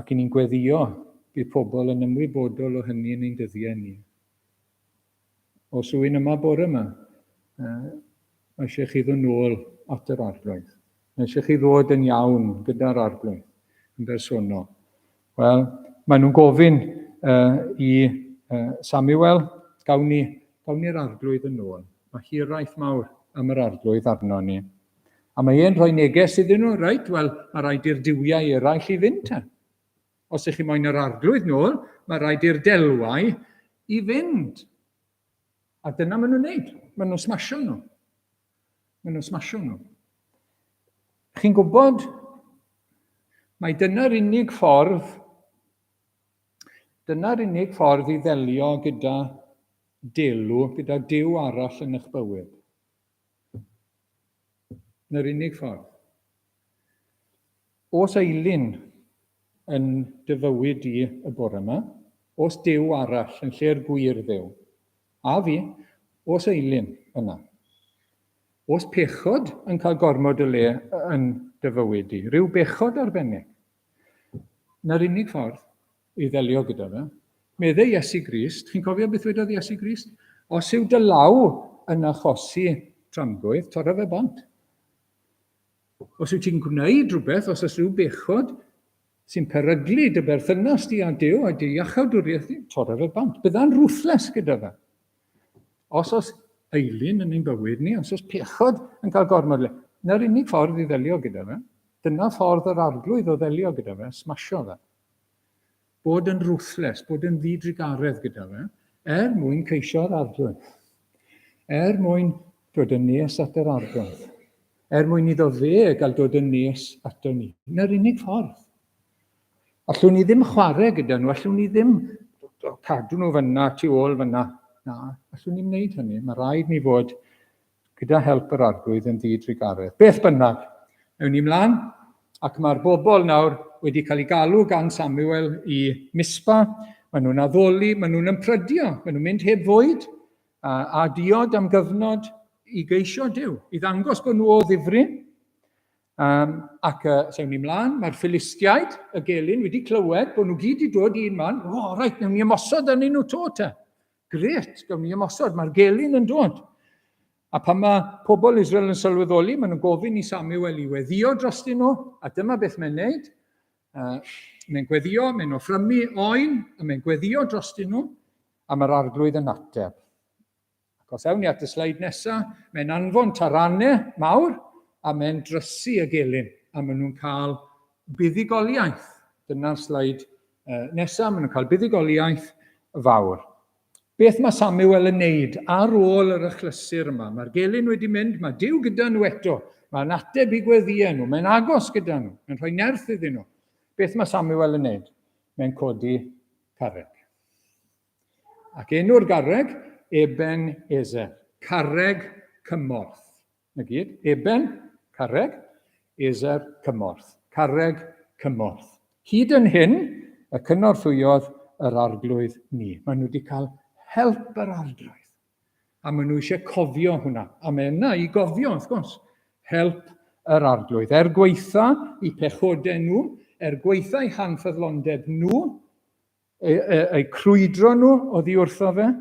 Ac i ni'n gweddio, bydd pobl yn ymwybodol o hynny yn ein dyddiau ni. Os rwy'n yma bore yma, mae eisiau chi ddod nôl at yr Arglwydd. Mae eisiau chi ddod yn iawn gyda'r Arglwydd yn bersonol. Wel, maen nhw'n gofyn uh, i uh, Samuel, gawn ni, gawn ni'r Arglwydd yn ôl. Mae hiraeth mawr am yr Arglwydd arno ni. A mae e'n rhoi neges iddyn nhw, reit, wel, mae rhaid i'r duwiau eraill i fynd te. Os ych chi moyn yr arglwydd nôl, mae rhaid i'r delwau i fynd. A dyna maen nhw'n neud. Maen nhw'n smasho nhw. Maen nhw'n smasho nhw. Chi'n gwybod, mae dyna'r unig ffordd, dyna'r unig ffordd i ddelio gyda delw, gyda Duw arall yn eich bywyd. Dyna'r unig ffordd. Os eilun yn dy fywyd di y bore yma, os Duw arall yn lle'r gwir Dduw, a fi, os eilun yna. Os pechod yn cael gormod o le yn dy fywyd di, rhyw bechod arbennig. Na'r unig ffordd i ddelio gyda fe. Medde Iesu Grist, chi'n cofio beth wedodd Iesu Grist? Os yw dy law yn achosi tramgwydd, torra fe bant. Os wyt ti'n gwneud rhywbeth, os oes rhyw bechod sy'n peryglu dy berthynas di â Duw a dy iachawdwriaeth di, torra fe bant. Bydda'n ruthless gyda fe. Os oes eilun yn ein bywyd ni, os oes pechod yn cael gormod le, na'r unig ffordd i ddelio gyda fe. Dyna ffordd yr arglwydd o ddelio gyda fe, smasho fe. Bod yn ruthless, bod yn ddidrugaredd gyda fe, er mwyn ceisio'r arglwydd. Er mwyn dod yn nes at yr arglwydd. Er mwyn iddo fe gael dod yn nes ato ni. Na'r unig ffordd. Allwn ni ddim chwarae gyda nhw, allwn ni ddim cadw nhw fyna, tu ôl fyna. Na, allwn ni'n wneud hynny. Mae rhaid ni fod gyda help yr Arglwydd yn ddi-drugaredd. Beth bynnag, ewn ni mlaen, ac mae'r bobl nawr wedi cael eu galw gan Samuel i Mispa. Maen nhw'n addoli, maen nhw'n ymprydio, maen nhw'n mynd heb fwyd a, a diod am gyfnod i geisio Duw, i ddangos bod nhw o ddifri. Um, ac uh, sewn ni mlaen, mae'r Philistiaid, y gelyn, wedi clywed bod nhw gyd i dod i un man. O, oh, reit, newn ni ymosod arnyn nhw to te. Grêt, gawn ni ymosod, mae'r gelyn yn dod. A pan mae pobl Israel yn sylweddoli, maen nhw'n gofyn i Samuel i weddio drostyn nhw, a dyma beth mae'n neud. Uh, mae'n gweddio, mae'n offrymu oen, a mae'n gweddio drostyn nhw, a mae'r arglwydd yn ateb. Ac os ewn ni at y sleid nesaf, mae'n anfon taranau mawr, a mae'n drysu y gelyn, a maen nhw'n cael buddugoliaeth. Dyna'r sleid nesaf, maen nhw'n cael buddugoliaeth fawr. Beth mae Samuel yn neud ar ôl yr achlysur yma? Mae'r gelyn wedi mynd, mae Duw gyda nhw eto. Mae'n ateb i gweddïau nhw, mae'n agos gyda nhw, mae'n rhoi nerth iddyn nhw. Beth mae Samuel yn neud? Mae'n codi carreg. Ac enw'r garreg, Eben Ezer, carreg cymorth. Na gyd. Eben, carreg. Ezer, cymorth. Carreg, cymorth. Hyd yn hyn, y cynorthwyodd yr arglwydd ni. Maen nhw wedi cael help yr arglwydd. A maen nhw eisiau cofio hwnna. A mae yna i gofio, wrth gwrs, help yr arglwydd. Er gweitha i pechodau nhw, er gweitha i hanffyddlondeb nhw, eu, eu, eu crwydro nhw oddi wrtho fe,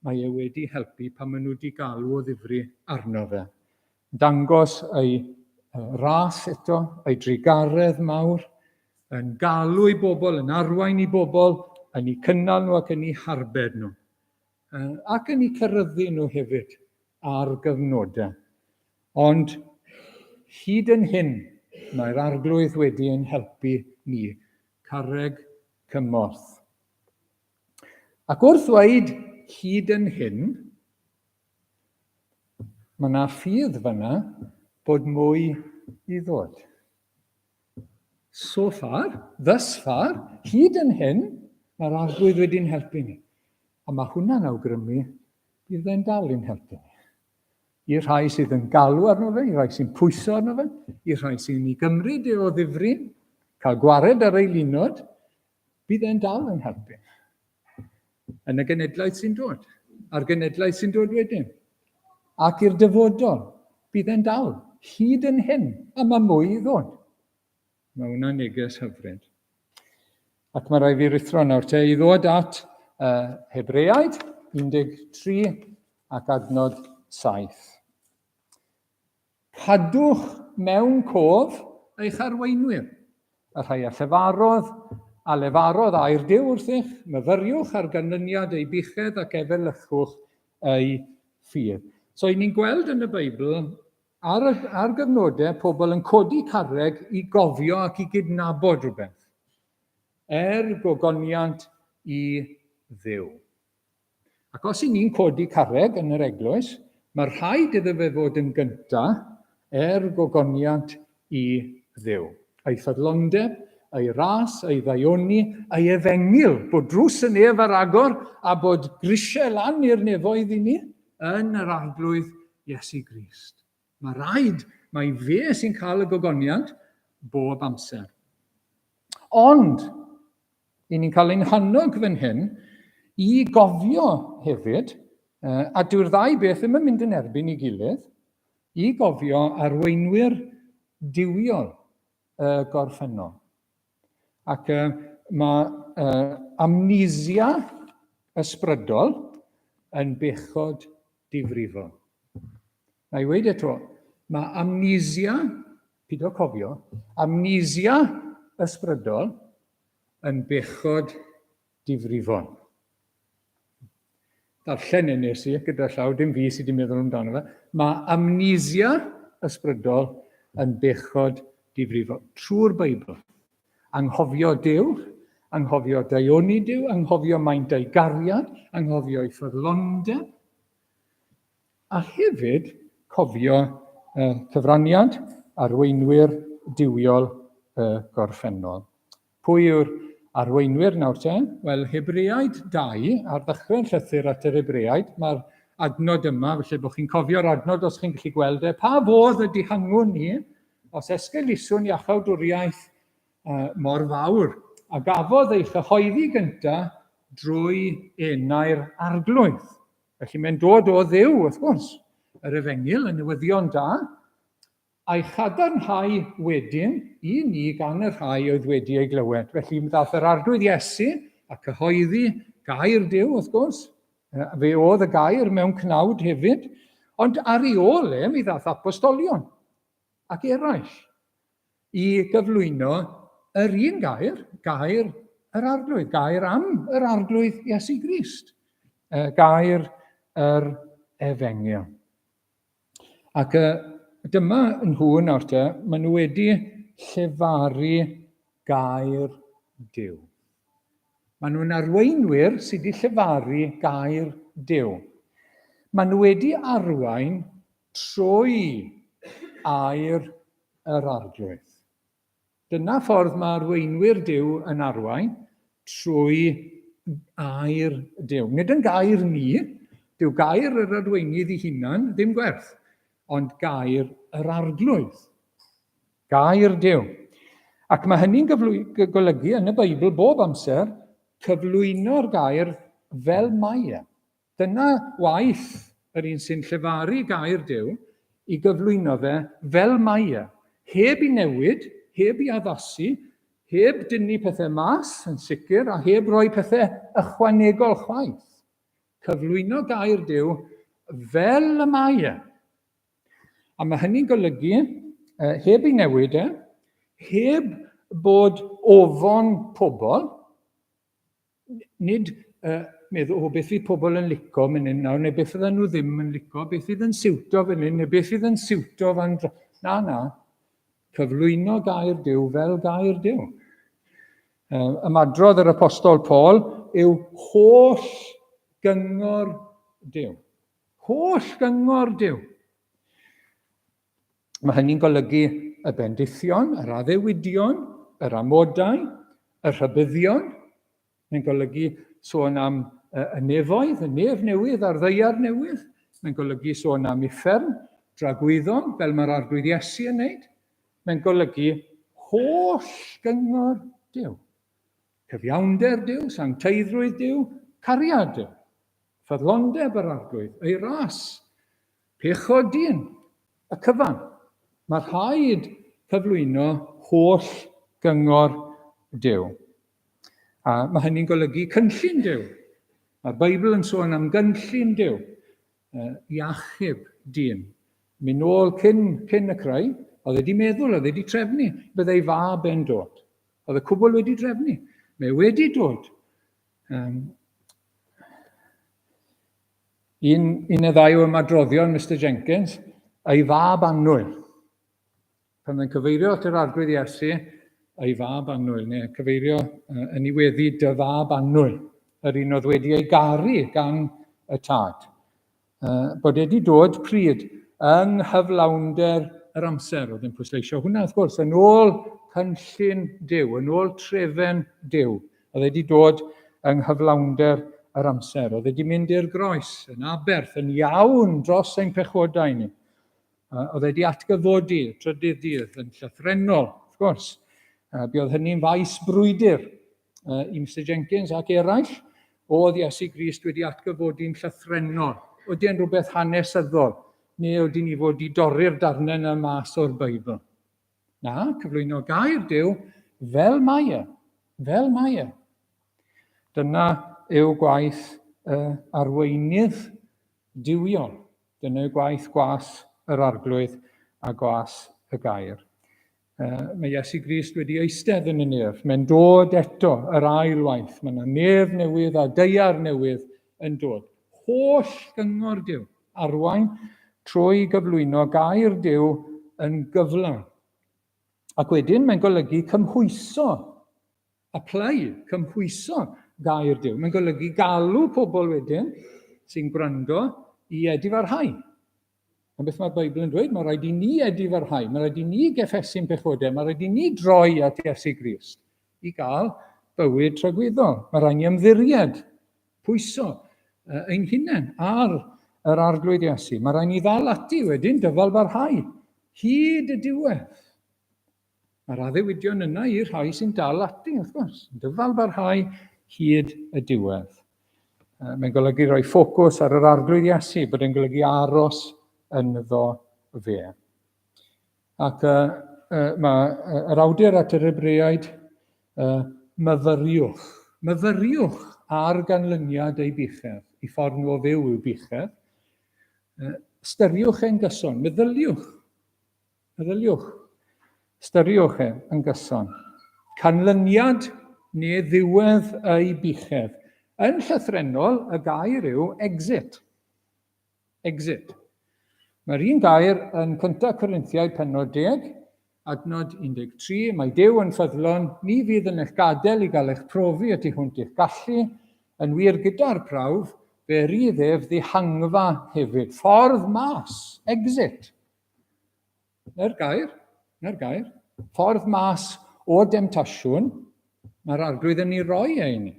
mae e wedi helpu pan maen nhw wedi galw o ddifri arno fe. Dangos ei ras eto, ei drugaredd mawr, yn galw i bobl, yn arwain i bobl, yn eu cynnal nhw ac yn eu harbed nhw. Ac yn eu ceryddu nhw hefyd ar gyfnodau. Ond hyd yn hyn, mae'r Arglwydd wedi ein helpu ni, carreg cymorth. Ac wrth ddweud hyd yn hyn, mae yna ffydd fyna bod mwy i ddod. So far, thus far, hyd yn hyn, mae'r Arglwydd wedi'n helpu ni. A mae hwnna'n awgrymu bydd e'n dal i'n helpu ni. I'r rhai sydd yn galw arno fe, i'r rhai sy'n pwyso arno fe, i'r rhai sy'n ei gymryd e o ddifri, cael gwared ar ei linod, Bydd e'n dal yn helpu. Yn y genedlaeth sy'n dod, a'r genedlaeth sy'n dod wedyn, ac i'r dyfodol, bydd e'n dal, hyd yn hyn, a mae mwy i ddod. Mae hwnna'n neges hyfryd. Ac mae rhaid fi ruthro nawr te i ddod at Hebreaid 13 ac adnod 7. Cadwch mewn cof eich arweinwyr, y rhai a llefarodd, a lefarodd air Duw wrthych, myfyriwch ar ganlyniad eu buchedd ac efelychwch eu ffydd. So, i ni'n gweld yn y Beibl, ar, y, ar gyfnodau, pobl yn codi carreg i gofio ac i gydnabod rhywbeth, er gogoniant i Dduw. Ac os i ni'n codi carreg yn yr eglwys, mae rhaid iddo fe fod yn gynta er gogoniant i Dduw. Ei ffyddlondeb, ei ras, ei ddaioni, ei efengyl, bod drws y nef ar agor a bod grisiau lan i'r nefoedd i ni yn yr Arglwydd Iesu Grist. Mae rhaid, mae fe sy'n cael y gogoniant bob amser. Ond, i ni'n cael ein hannog fan hyn i gofio hefyd, a dyw'r ddau beth ddim yn mynd yn erbyn ei gilydd, i gofio arweinwyr duwiol y gorffennol. Ac mae amnesia ysbrydol yn bechod difrifol. Na i weud eto, mae amnesia, pido cofio, amnesia ysbrydol yn bechod difrifol. Darllen e nes i gyda llaw, dim fi sydd wedi meddwl amdano fe. Mae amnesia ysbrydol yn bechod difrifol. Trwy'r Beibl. Anghofio Duw, anghofio daioni Duw, anghofio maint ei gariad, anghofio ei ffyddlondeb, A hefyd cofio y cyfraniad arweinwyr duwiol y gorffennol. Pwy yw'r arweinwyr nawr te? Wel, Hebreaid 2, ar ddechrau'r llythyr at yr Hebreaid, mae'r adnod yma, felly bod chi'n cofio'r adnod os chi'n gallu gweld e. Pa fodd y dihangwn ni, os esgeluswn iachawdwriaeth mor fawr, a gafodd ei chyhoeddi gyntaf drwy enau'r Arglwydd. Felly mae'n dod o Dduw, wrth gwrs, yr efengyl, y newyddion da, a'i chadarnhau wedyn i ni gan y rhai oedd wedi ei glywed. Felly mi ddaeth yr Arglwydd Iesu a cyhoeddi gair Duw, wrth gwrs. Fe oedd y gair mewn cnawd hefyd, ond ar ei ôl e, mi ddaeth apostolion ac eraill i gyflwyno yr un gair, gair yr Arglwydd, gair am yr Arglwydd Iesu Grist, gair yr Efengyl. Ac dyma nhw nawr te, maen nhw wedi llefaru gair Duw. Maen nhw'n arweinwyr sydd wedi llefaru gair Duw. Maen nhw wedi arwain trwy air yr Arglwydd. Dyna ffordd mae arweinwyr Duw yn arwain, trwy air Duw. Nid yn gair ni, dyw gair yr arweinydd ei hunan ddim gwerth, ond gair yr Arglwydd. Gair Duw. Ac mae hynny'n golygu yn y Beibl bob amser cyflwyno'r gair fel mae e. Dyna waith yr un sy'n llefaru gair Duw, i gyflwyno fe fel mae e, heb i newid, heb i addasu, heb dynnu pethau mas, yn sicr, a heb roi pethau ychwanegol chwaith. Cyflwyno gair Duw fel y mae e. A mae hynny'n golygu, heb ei newid e, heb bod ofon pobl, nid meddwl, o, beth fydd pobl yn lico mynd hyn nawr, neu beth fydden nhw ddim yn lico, beth fydd yn siwto fan hyn, neu beth fydd yn siwto fan... Na, na. Cyflwyno gair Duw fel gair Duw. Ymadrodd yr apostol Paul yw holl gyngor Duw. Holl gyngor Duw. Mae hynny'n golygu y bendithion, yr addewidion, yr amodau, y rhybuddion. Mae'n golygu sôn am y nefoedd, y nef newydd a'r ddaear newydd. Mae'n golygu sôn am uffern, dragwyddon, fel mae'r Arglwydd Iesu yn wneud. Mae'n golygu holl gyngor Duw. Cyfiawnder Duw, sancteiddrwydd Duw, cariad Duw. Ffyddlondeb yr Arglwydd, ei ras, pechod dyn, y cyfan. Mae rhaid cyflwyno holl gyngor Duw. A mae hynny'n golygu cynllun Duw. Mae'r Beibl yn sôn am gynllun Duw i achub dyn. Mynd nôl cyn, cyn y creu, oedd wedi meddwl, oedd wedi trefnu, byddai fab e'n dod. Oedd y cwbl wedi drefnu. Mae wedi dod. Un, un neu ddau o ymadroddion Mister Jenkins, ei fab annwyl. Pan mae'n cyfeirio at yr Arglwydd Iesu, ei fab annwyl, neu cyfeirio yn ei weddi dy fab annwyl, yr un oedd wedi ei garu gan y tad. Bod e wedi dod pryd yng nghyflawnder yr amser. Oedd e'n pwysleisio hwnna, wrth gwrs, yn ôl cynllun Duw, yn ôl trefen Duw. Oedd e wedi dod yng nghyflawnder yr amser. Oedd e wedi mynd i'r groes, yn aberth, yn iawn dros ein pechodau ni. Oedd e wedi atgyfodi trydydd dydd yn llythrennol, wrth gwrs. Buodd hynny'n faes brwydr i Mister Jenkins ac eraill, oedd Iesu Grist wedi atgyfodi'n llythrennol. Oedd e'n rhywbeth hanesyddol, neu oedd ni fod i dorri'r darnau yna mas o'r Beibl? Na, cyflwyno gair Duw fel mae e, fel mae e. Dyna yw gwaith y arweinydd duwiol. Dyna yw gwaith gwas yr Arglwydd a gwas y gair. Mae Iesu Grist wedi eistedd yn y nef. Mae'n dod eto yr ail waith. Mae yna nef newydd a daear newydd yn dod. Holl gyngor Duw, arwain trwy gyflwyno gair Duw yn gyflawn. Ac wedyn mae'n golygu cymhwyso, apply, cymhwyso gair Duw. Mae'n golygu galw pobl wedyn sy'n gwrando i edifarhau. Ond beth mae'r Beibl yn dweud? Mae rhaid i ni edifarhau, mae rhaid i ni geffesu'n pechodau, mae rhaid i ni droi at Iesu Grist i gael bywyd tragwyddol. Mae rhaid ni ymddiried, pwyso ein hunain ar yr Arglwydd Iesu. Mae rhaid ni ddal ati wedyn, dyfal barhau, hyd y diwedd. Mae'r addewidion yna i'r rhai sy'n dal ati, wrth gwrs, dyfal barhau hyd y diwedd. Mae'n golygu rhoi ffocws ar yr Arglwydd Iesu, bod e'n golygu aros ynddo fe. Ac uh, uh, mae yr awdur at yr Hebreaid, myfyriwch, myfyriwch ar ganlyniad ei buchedd, i ffordd nhw o fyw i'w buchedd. Ystyriwch e'n gyson, meddyliwch Meddyliwch, ystyriwch e yn gyson. Canlyniad neu ddiwedd ei buchedd. Yn llythrennol, y gair yw exit. Exit. Mae'r un gair yn 1 Corinthiaid pennod 10, adnod 13, mae Duw yn ffyddlon, ni fydd yn eich gadael i gael eich profi y tu hwnt i'ch gallu, yn wir gyda'r prawf, fe rydd ef ddihangfa hefyd. Ffordd mas, exit. Na'r gair, na'r gair. Ffordd mas o demtasiwn, mae'r Arglwydd yn ei roi e i ni,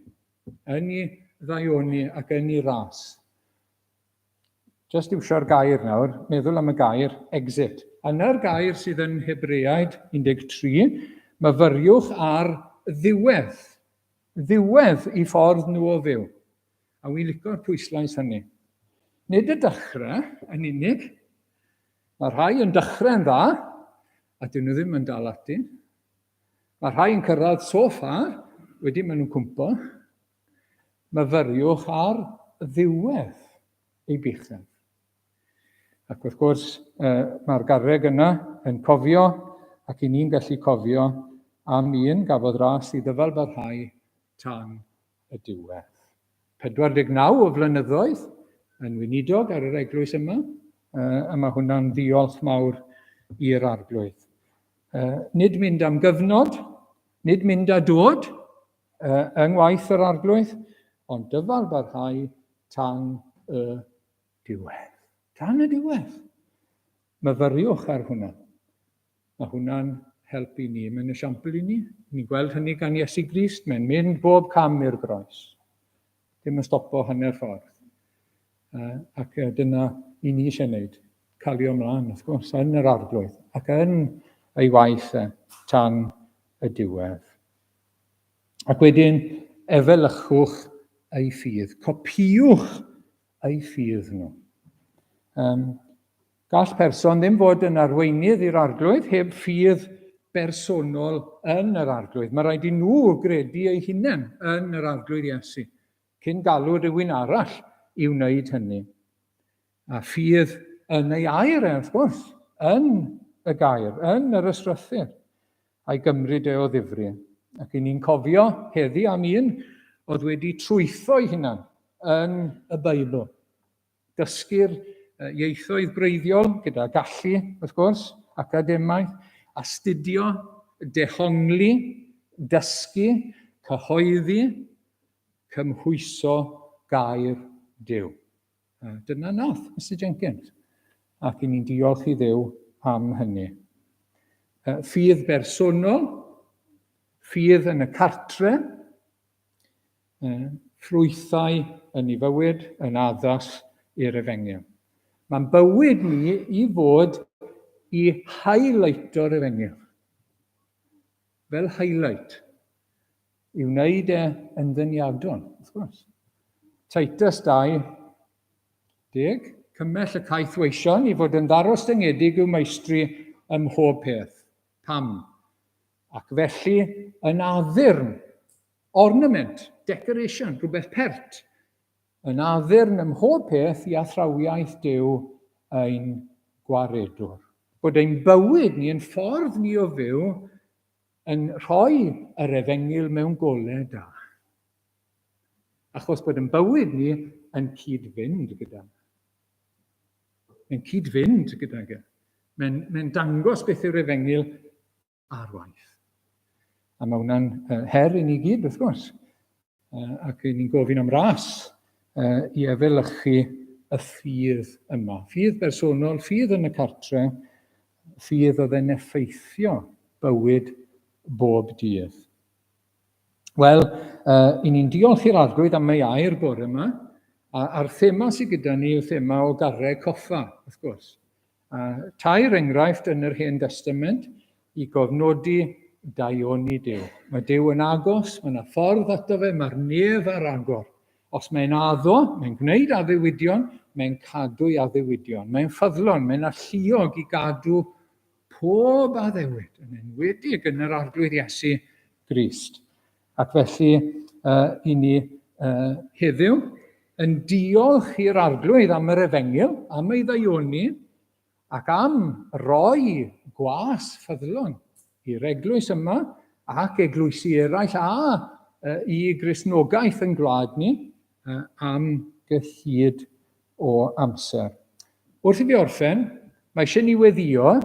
yn ei ddaioni ac yn ei ras. Just iwsio'r gair nawr, meddwl am y gair exit. A na'r gair sydd yn Hebreaid 13, myfyriwch ar ddiwedd, ddiwedd i ffordd nhw o fyw. A wi'n lico'r pwyslais hynny. Nid y dechrau yn unig. Mae rhai yn dechrau'n dda, a dyn nhw ddim yn dal ati. Mae rhai yn cyrraedd so far, wedyn maen nhw'n cwmpo. Myfyriwch ar ddiwedd ei buchedd. Ac wrth gwrs, mae'r garreg yna yn cofio, ac i ni'n gallu cofio am un gafodd ras i ddyfalbarhau tan y diwedd. 49 o flynyddoedd yn weinidog ar yr eglwys yma, a mae hwnna'n ddiolch mawr i'r arglwydd. Nid mynd am gyfnod, nid mynd a dod yng ngwaith yr arglwydd, ond dyfal barhau tan y diwedd. Tan y diwedd. Myfyriwch ar hwnna. Mae hwnna'n help i ni. Mae'n esiampl i ni. Ni'n gweld hynny gan Iesu Grist. Mae'n mynd bob cam i'r groes. Dim yn stopo hanner ffordd. Ac dyna i ni eisiau gwneud. Calio ymlaen, wrth gwrs, yn yr arglwydd ac yn ei waith e, tan y diwedd. Ac wedyn, efelychwch ei ffydd. Copïwch ei ffydd nhw. Um, Gall person ddim fod yn arweinydd i'r Arglwydd heb ffydd bersonol yn yr Arglwydd. Mae rhaid i nhw gredu eu hunain yn yr Arglwydd Iesu, cyn galw rhywun arall i wneud hynny. A ffydd yn ei air e, wrth gwrs, yn y gair, yn yr ysgrythur, a'i gymryd e o ddifri. Ac i ni'n cofio heddi am un oedd wedi trwytho'i hunan yn y Beibl. Dysgu'r ieithoedd gwreiddiol gyda gallu, wrth gwrs, academaidd, astudio, dehongli, dysgu, cyhoeddi, cymhwyso gair Duw. Dyna nath Mr Jenkins, ac i ni'n diolch i Dduw am hynny. Ffydd bersonol, ffydd yn y cartre, ffrwythau yn ei fywyd yn addas i'r efengyl. Mae'n bywyd ni i fod i highlighto'r efengyl. Fel highlight. I wneud e yn ddeniadol, wrth gwrs. Titus 2, 10. Cymell y caeth weision i fod yn ddarostyngedig i'w meistri ym mhob peth. Pam? Ac felly yn addurn, ornament, decoration, rhywbeth pert, yn addurn ym mhob peth i athrawiaeth Duw ein gwaredwr. Bod ein bywyd ni, ein ffordd ni o fyw, yn rhoi yr efengyl mewn golau da. Achos bod ein bywyd ni yn cyd-fynd gyda. Mae'n cyd-fynd gydag e. Mae'n mae dangos beth yw'r efengyl ar waith. A mae hwnna'n her i ni gyd, wrth gwrs. Ac i ni'n gofyn am ras i efelychu y ffydd yma. Ffydd bersonol, ffydd yn y cartre, ffydd oedd yn effeithio bywyd bob dydd. Wel, i ni'n diolch i'r Arglwydd am ei air bore yma, a, a'r thema sydd gyda ni yw thema o garreg coffa, wrth gwrs. A tair enghraifft yn yr Hen Destament i gofnodi daioni Duw. Mae Duw yn agos, mae yna ffordd ato fe, mae'r nef ar agor. Os mae'n addo, mae'n gwneud addewidion, mae'n cadw'i addewidion. Mae'n ffyddlon, mae'n alluog i gadw pob addewid, yn enwedig yn yr Arglwydd Iesu Grist. Ac felly, uh, i ni uh, heddiw yn diolch i'r Arglwydd am yr efengyl, am ei ddaioni, ac am roi gwas ffyddlon i'r eglwys yma ac eglwysi eraill a uh, i Gristnogaeth yn gwlad ni uh, am gyhyd o amser. Wrth i fi orffen, mae eisiau ni weddio,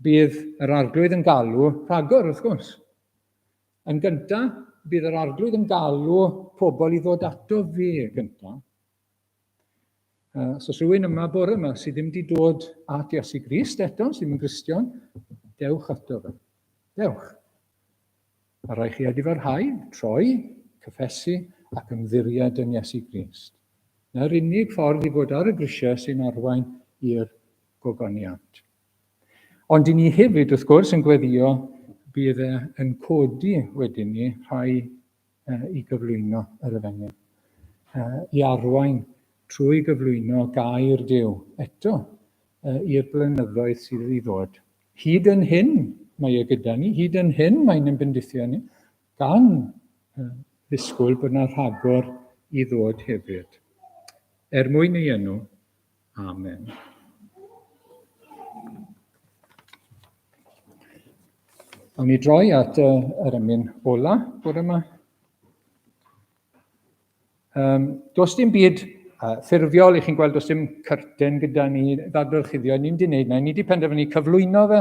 bydd yr arglwydd yn galw rhagor, wrth gwrs. Yn gyntaf, bydd yr arglwydd yn galw pobl i ddod ato fe gyntaf. So os rhywun yma bore yma sydd ddim wedi dod at Iesu Grist eto, sydd ddim yn Gristion, dewch ato fe. Dewch. Mae rhaid chi edifarhau, troi, cyffesu ac ymddiried yn Iesu Grist. Na'r unig ffordd i fod ar y grisiau sy'n arwain i'r gogoniant. Ond i ni hefyd, wrth gwrs, yn gweddio bydd e yn codi wedyn ni rhai i gyflwyno yr efengyl, i arwain trwy gyflwyno gair Duw eto i'r blynyddoedd sydd i ddod. Hyd yn hyn mae e gyda ni, hyd yn hyn mae'n ein bendithio ni, gan ddisgwyl bod yna rhagor i ddod hefyd. Er mwyn ei enw, Amen. Awn ni droi at yr emyn ola bore yma. Does dim byd ffurfiol, i chi'n gweld does dim curtain gyda ni ddadorchuddio, ni'n di wneud na, ni wedi penderfynu cyflwyno fe,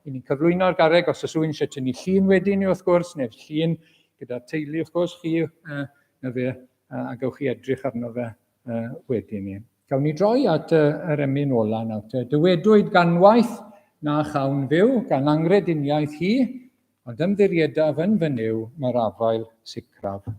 i ni'n cyflwyno'r garreg, os oes rhywun eisiau tynnu llun wedyn ni wrth gwrs, neu'r llun gyda'r teulu wrth gwrs, chi na fe, a gewch chi edrych arno fe wedyn ni. Gawn ni droi at yr emyn ola nawr te. Dywedwyd ganwaith na chawn fyw gan angrediniaeth hi, ond ymddiriedaf yn fy Nuw mae'r afael sicraf fri.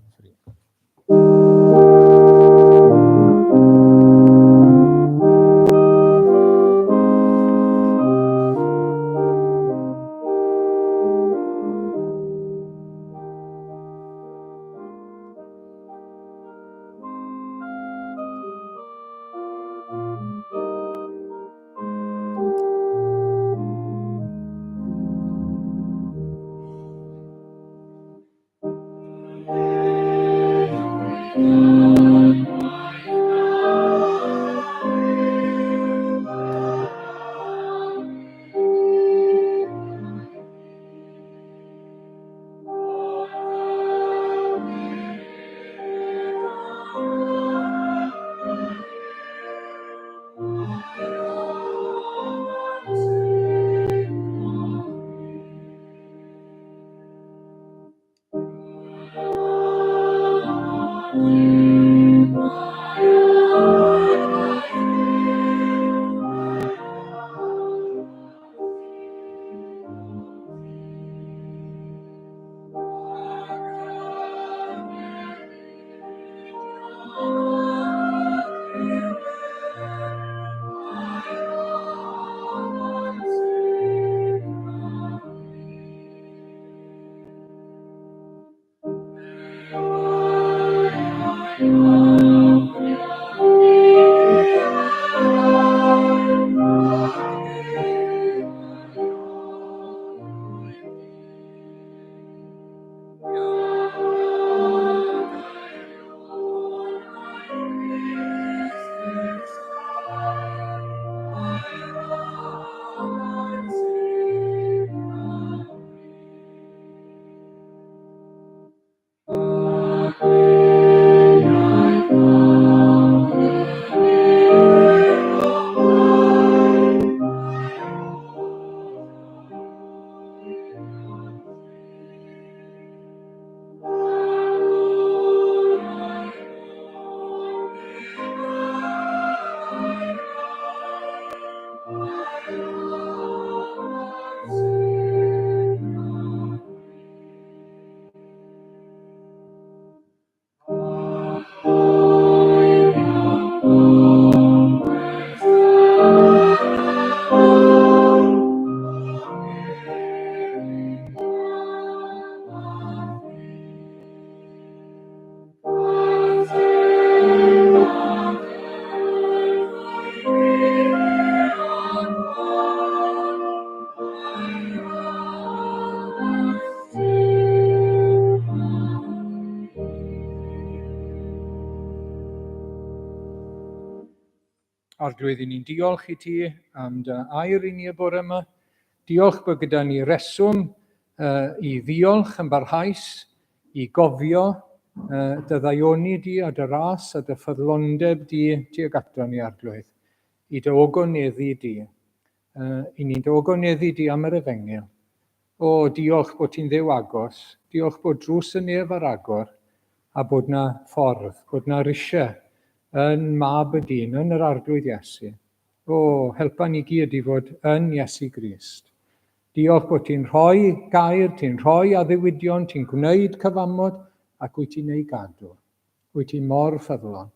Arglwydd, i ni'n diolch i ti am dy air i ni y bore yma. Diolch bod gyda ni reswm i ddiolch yn barhaus, i gofio dy ddaioni di a dy ras a dy ffyddlondeb di tuag ato ni, Arglwydd, i dy ogoneddu di. I ni'n dy ogoneddu di am yr efengyl. O, diolch bod ti'n Dduw agos, diolch bod drws y nef ar agor, a bod 'na ffordd, bod 'na risiau yn Mab y Dyn, yn yr Arglwydd Iesu. O, helpa ni gyd i fod yn Iesu Grist. Diolch bod ti'n rhoi gair, ti'n rhoi addewidion, ti'n gwneud cyfamod, ac wyt ti'n ei gadw. Wyt ti mor ffyddlon.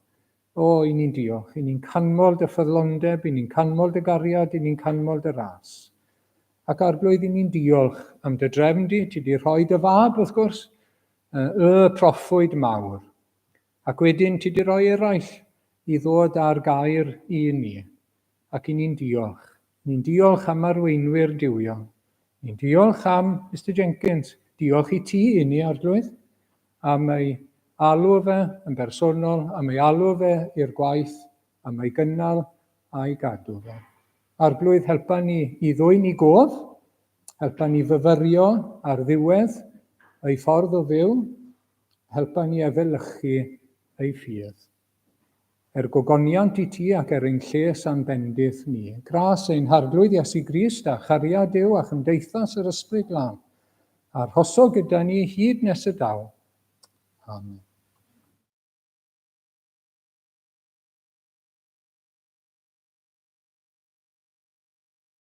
O, i ni'n diolch, i ni'n canmol dy ffyddlondeb, i ni'n canmol dy gariad, i ni'n canmol dy ras. Ac Arglwydd, i ni'n diolch am dy drefn di, ti di rhoi dy fab, wrth gwrs, y proffwyd mawr. Ac wedyn ti di rhoi eraill i ddod â'r gair i ni. Ac i ni'n diolch. Ni'n diolch am arweinwyr duwiol. Ni'n diolch am Mister Jenkins. Diolch i ti i ni, Arglwydd, am ei alw fe yn bersonol, am ei alw fe i'r gwaith, am ei gynnal a'i gadw fe. Arglwydd, helpa ni i ddwyn i gof, Helpa ni fyfyrio ar ddiwedd ei ffordd o fyw. Helpa ni efelychu ei ffydd. Er gogoniant i ti ac er ein lles a'n bendith ni. Gras ein Harglwydd Iesu Grist a chariad Duw a chymdeithas yr Ysbryd Glân, arhoso gyda ni hyd nes y daw. Amen.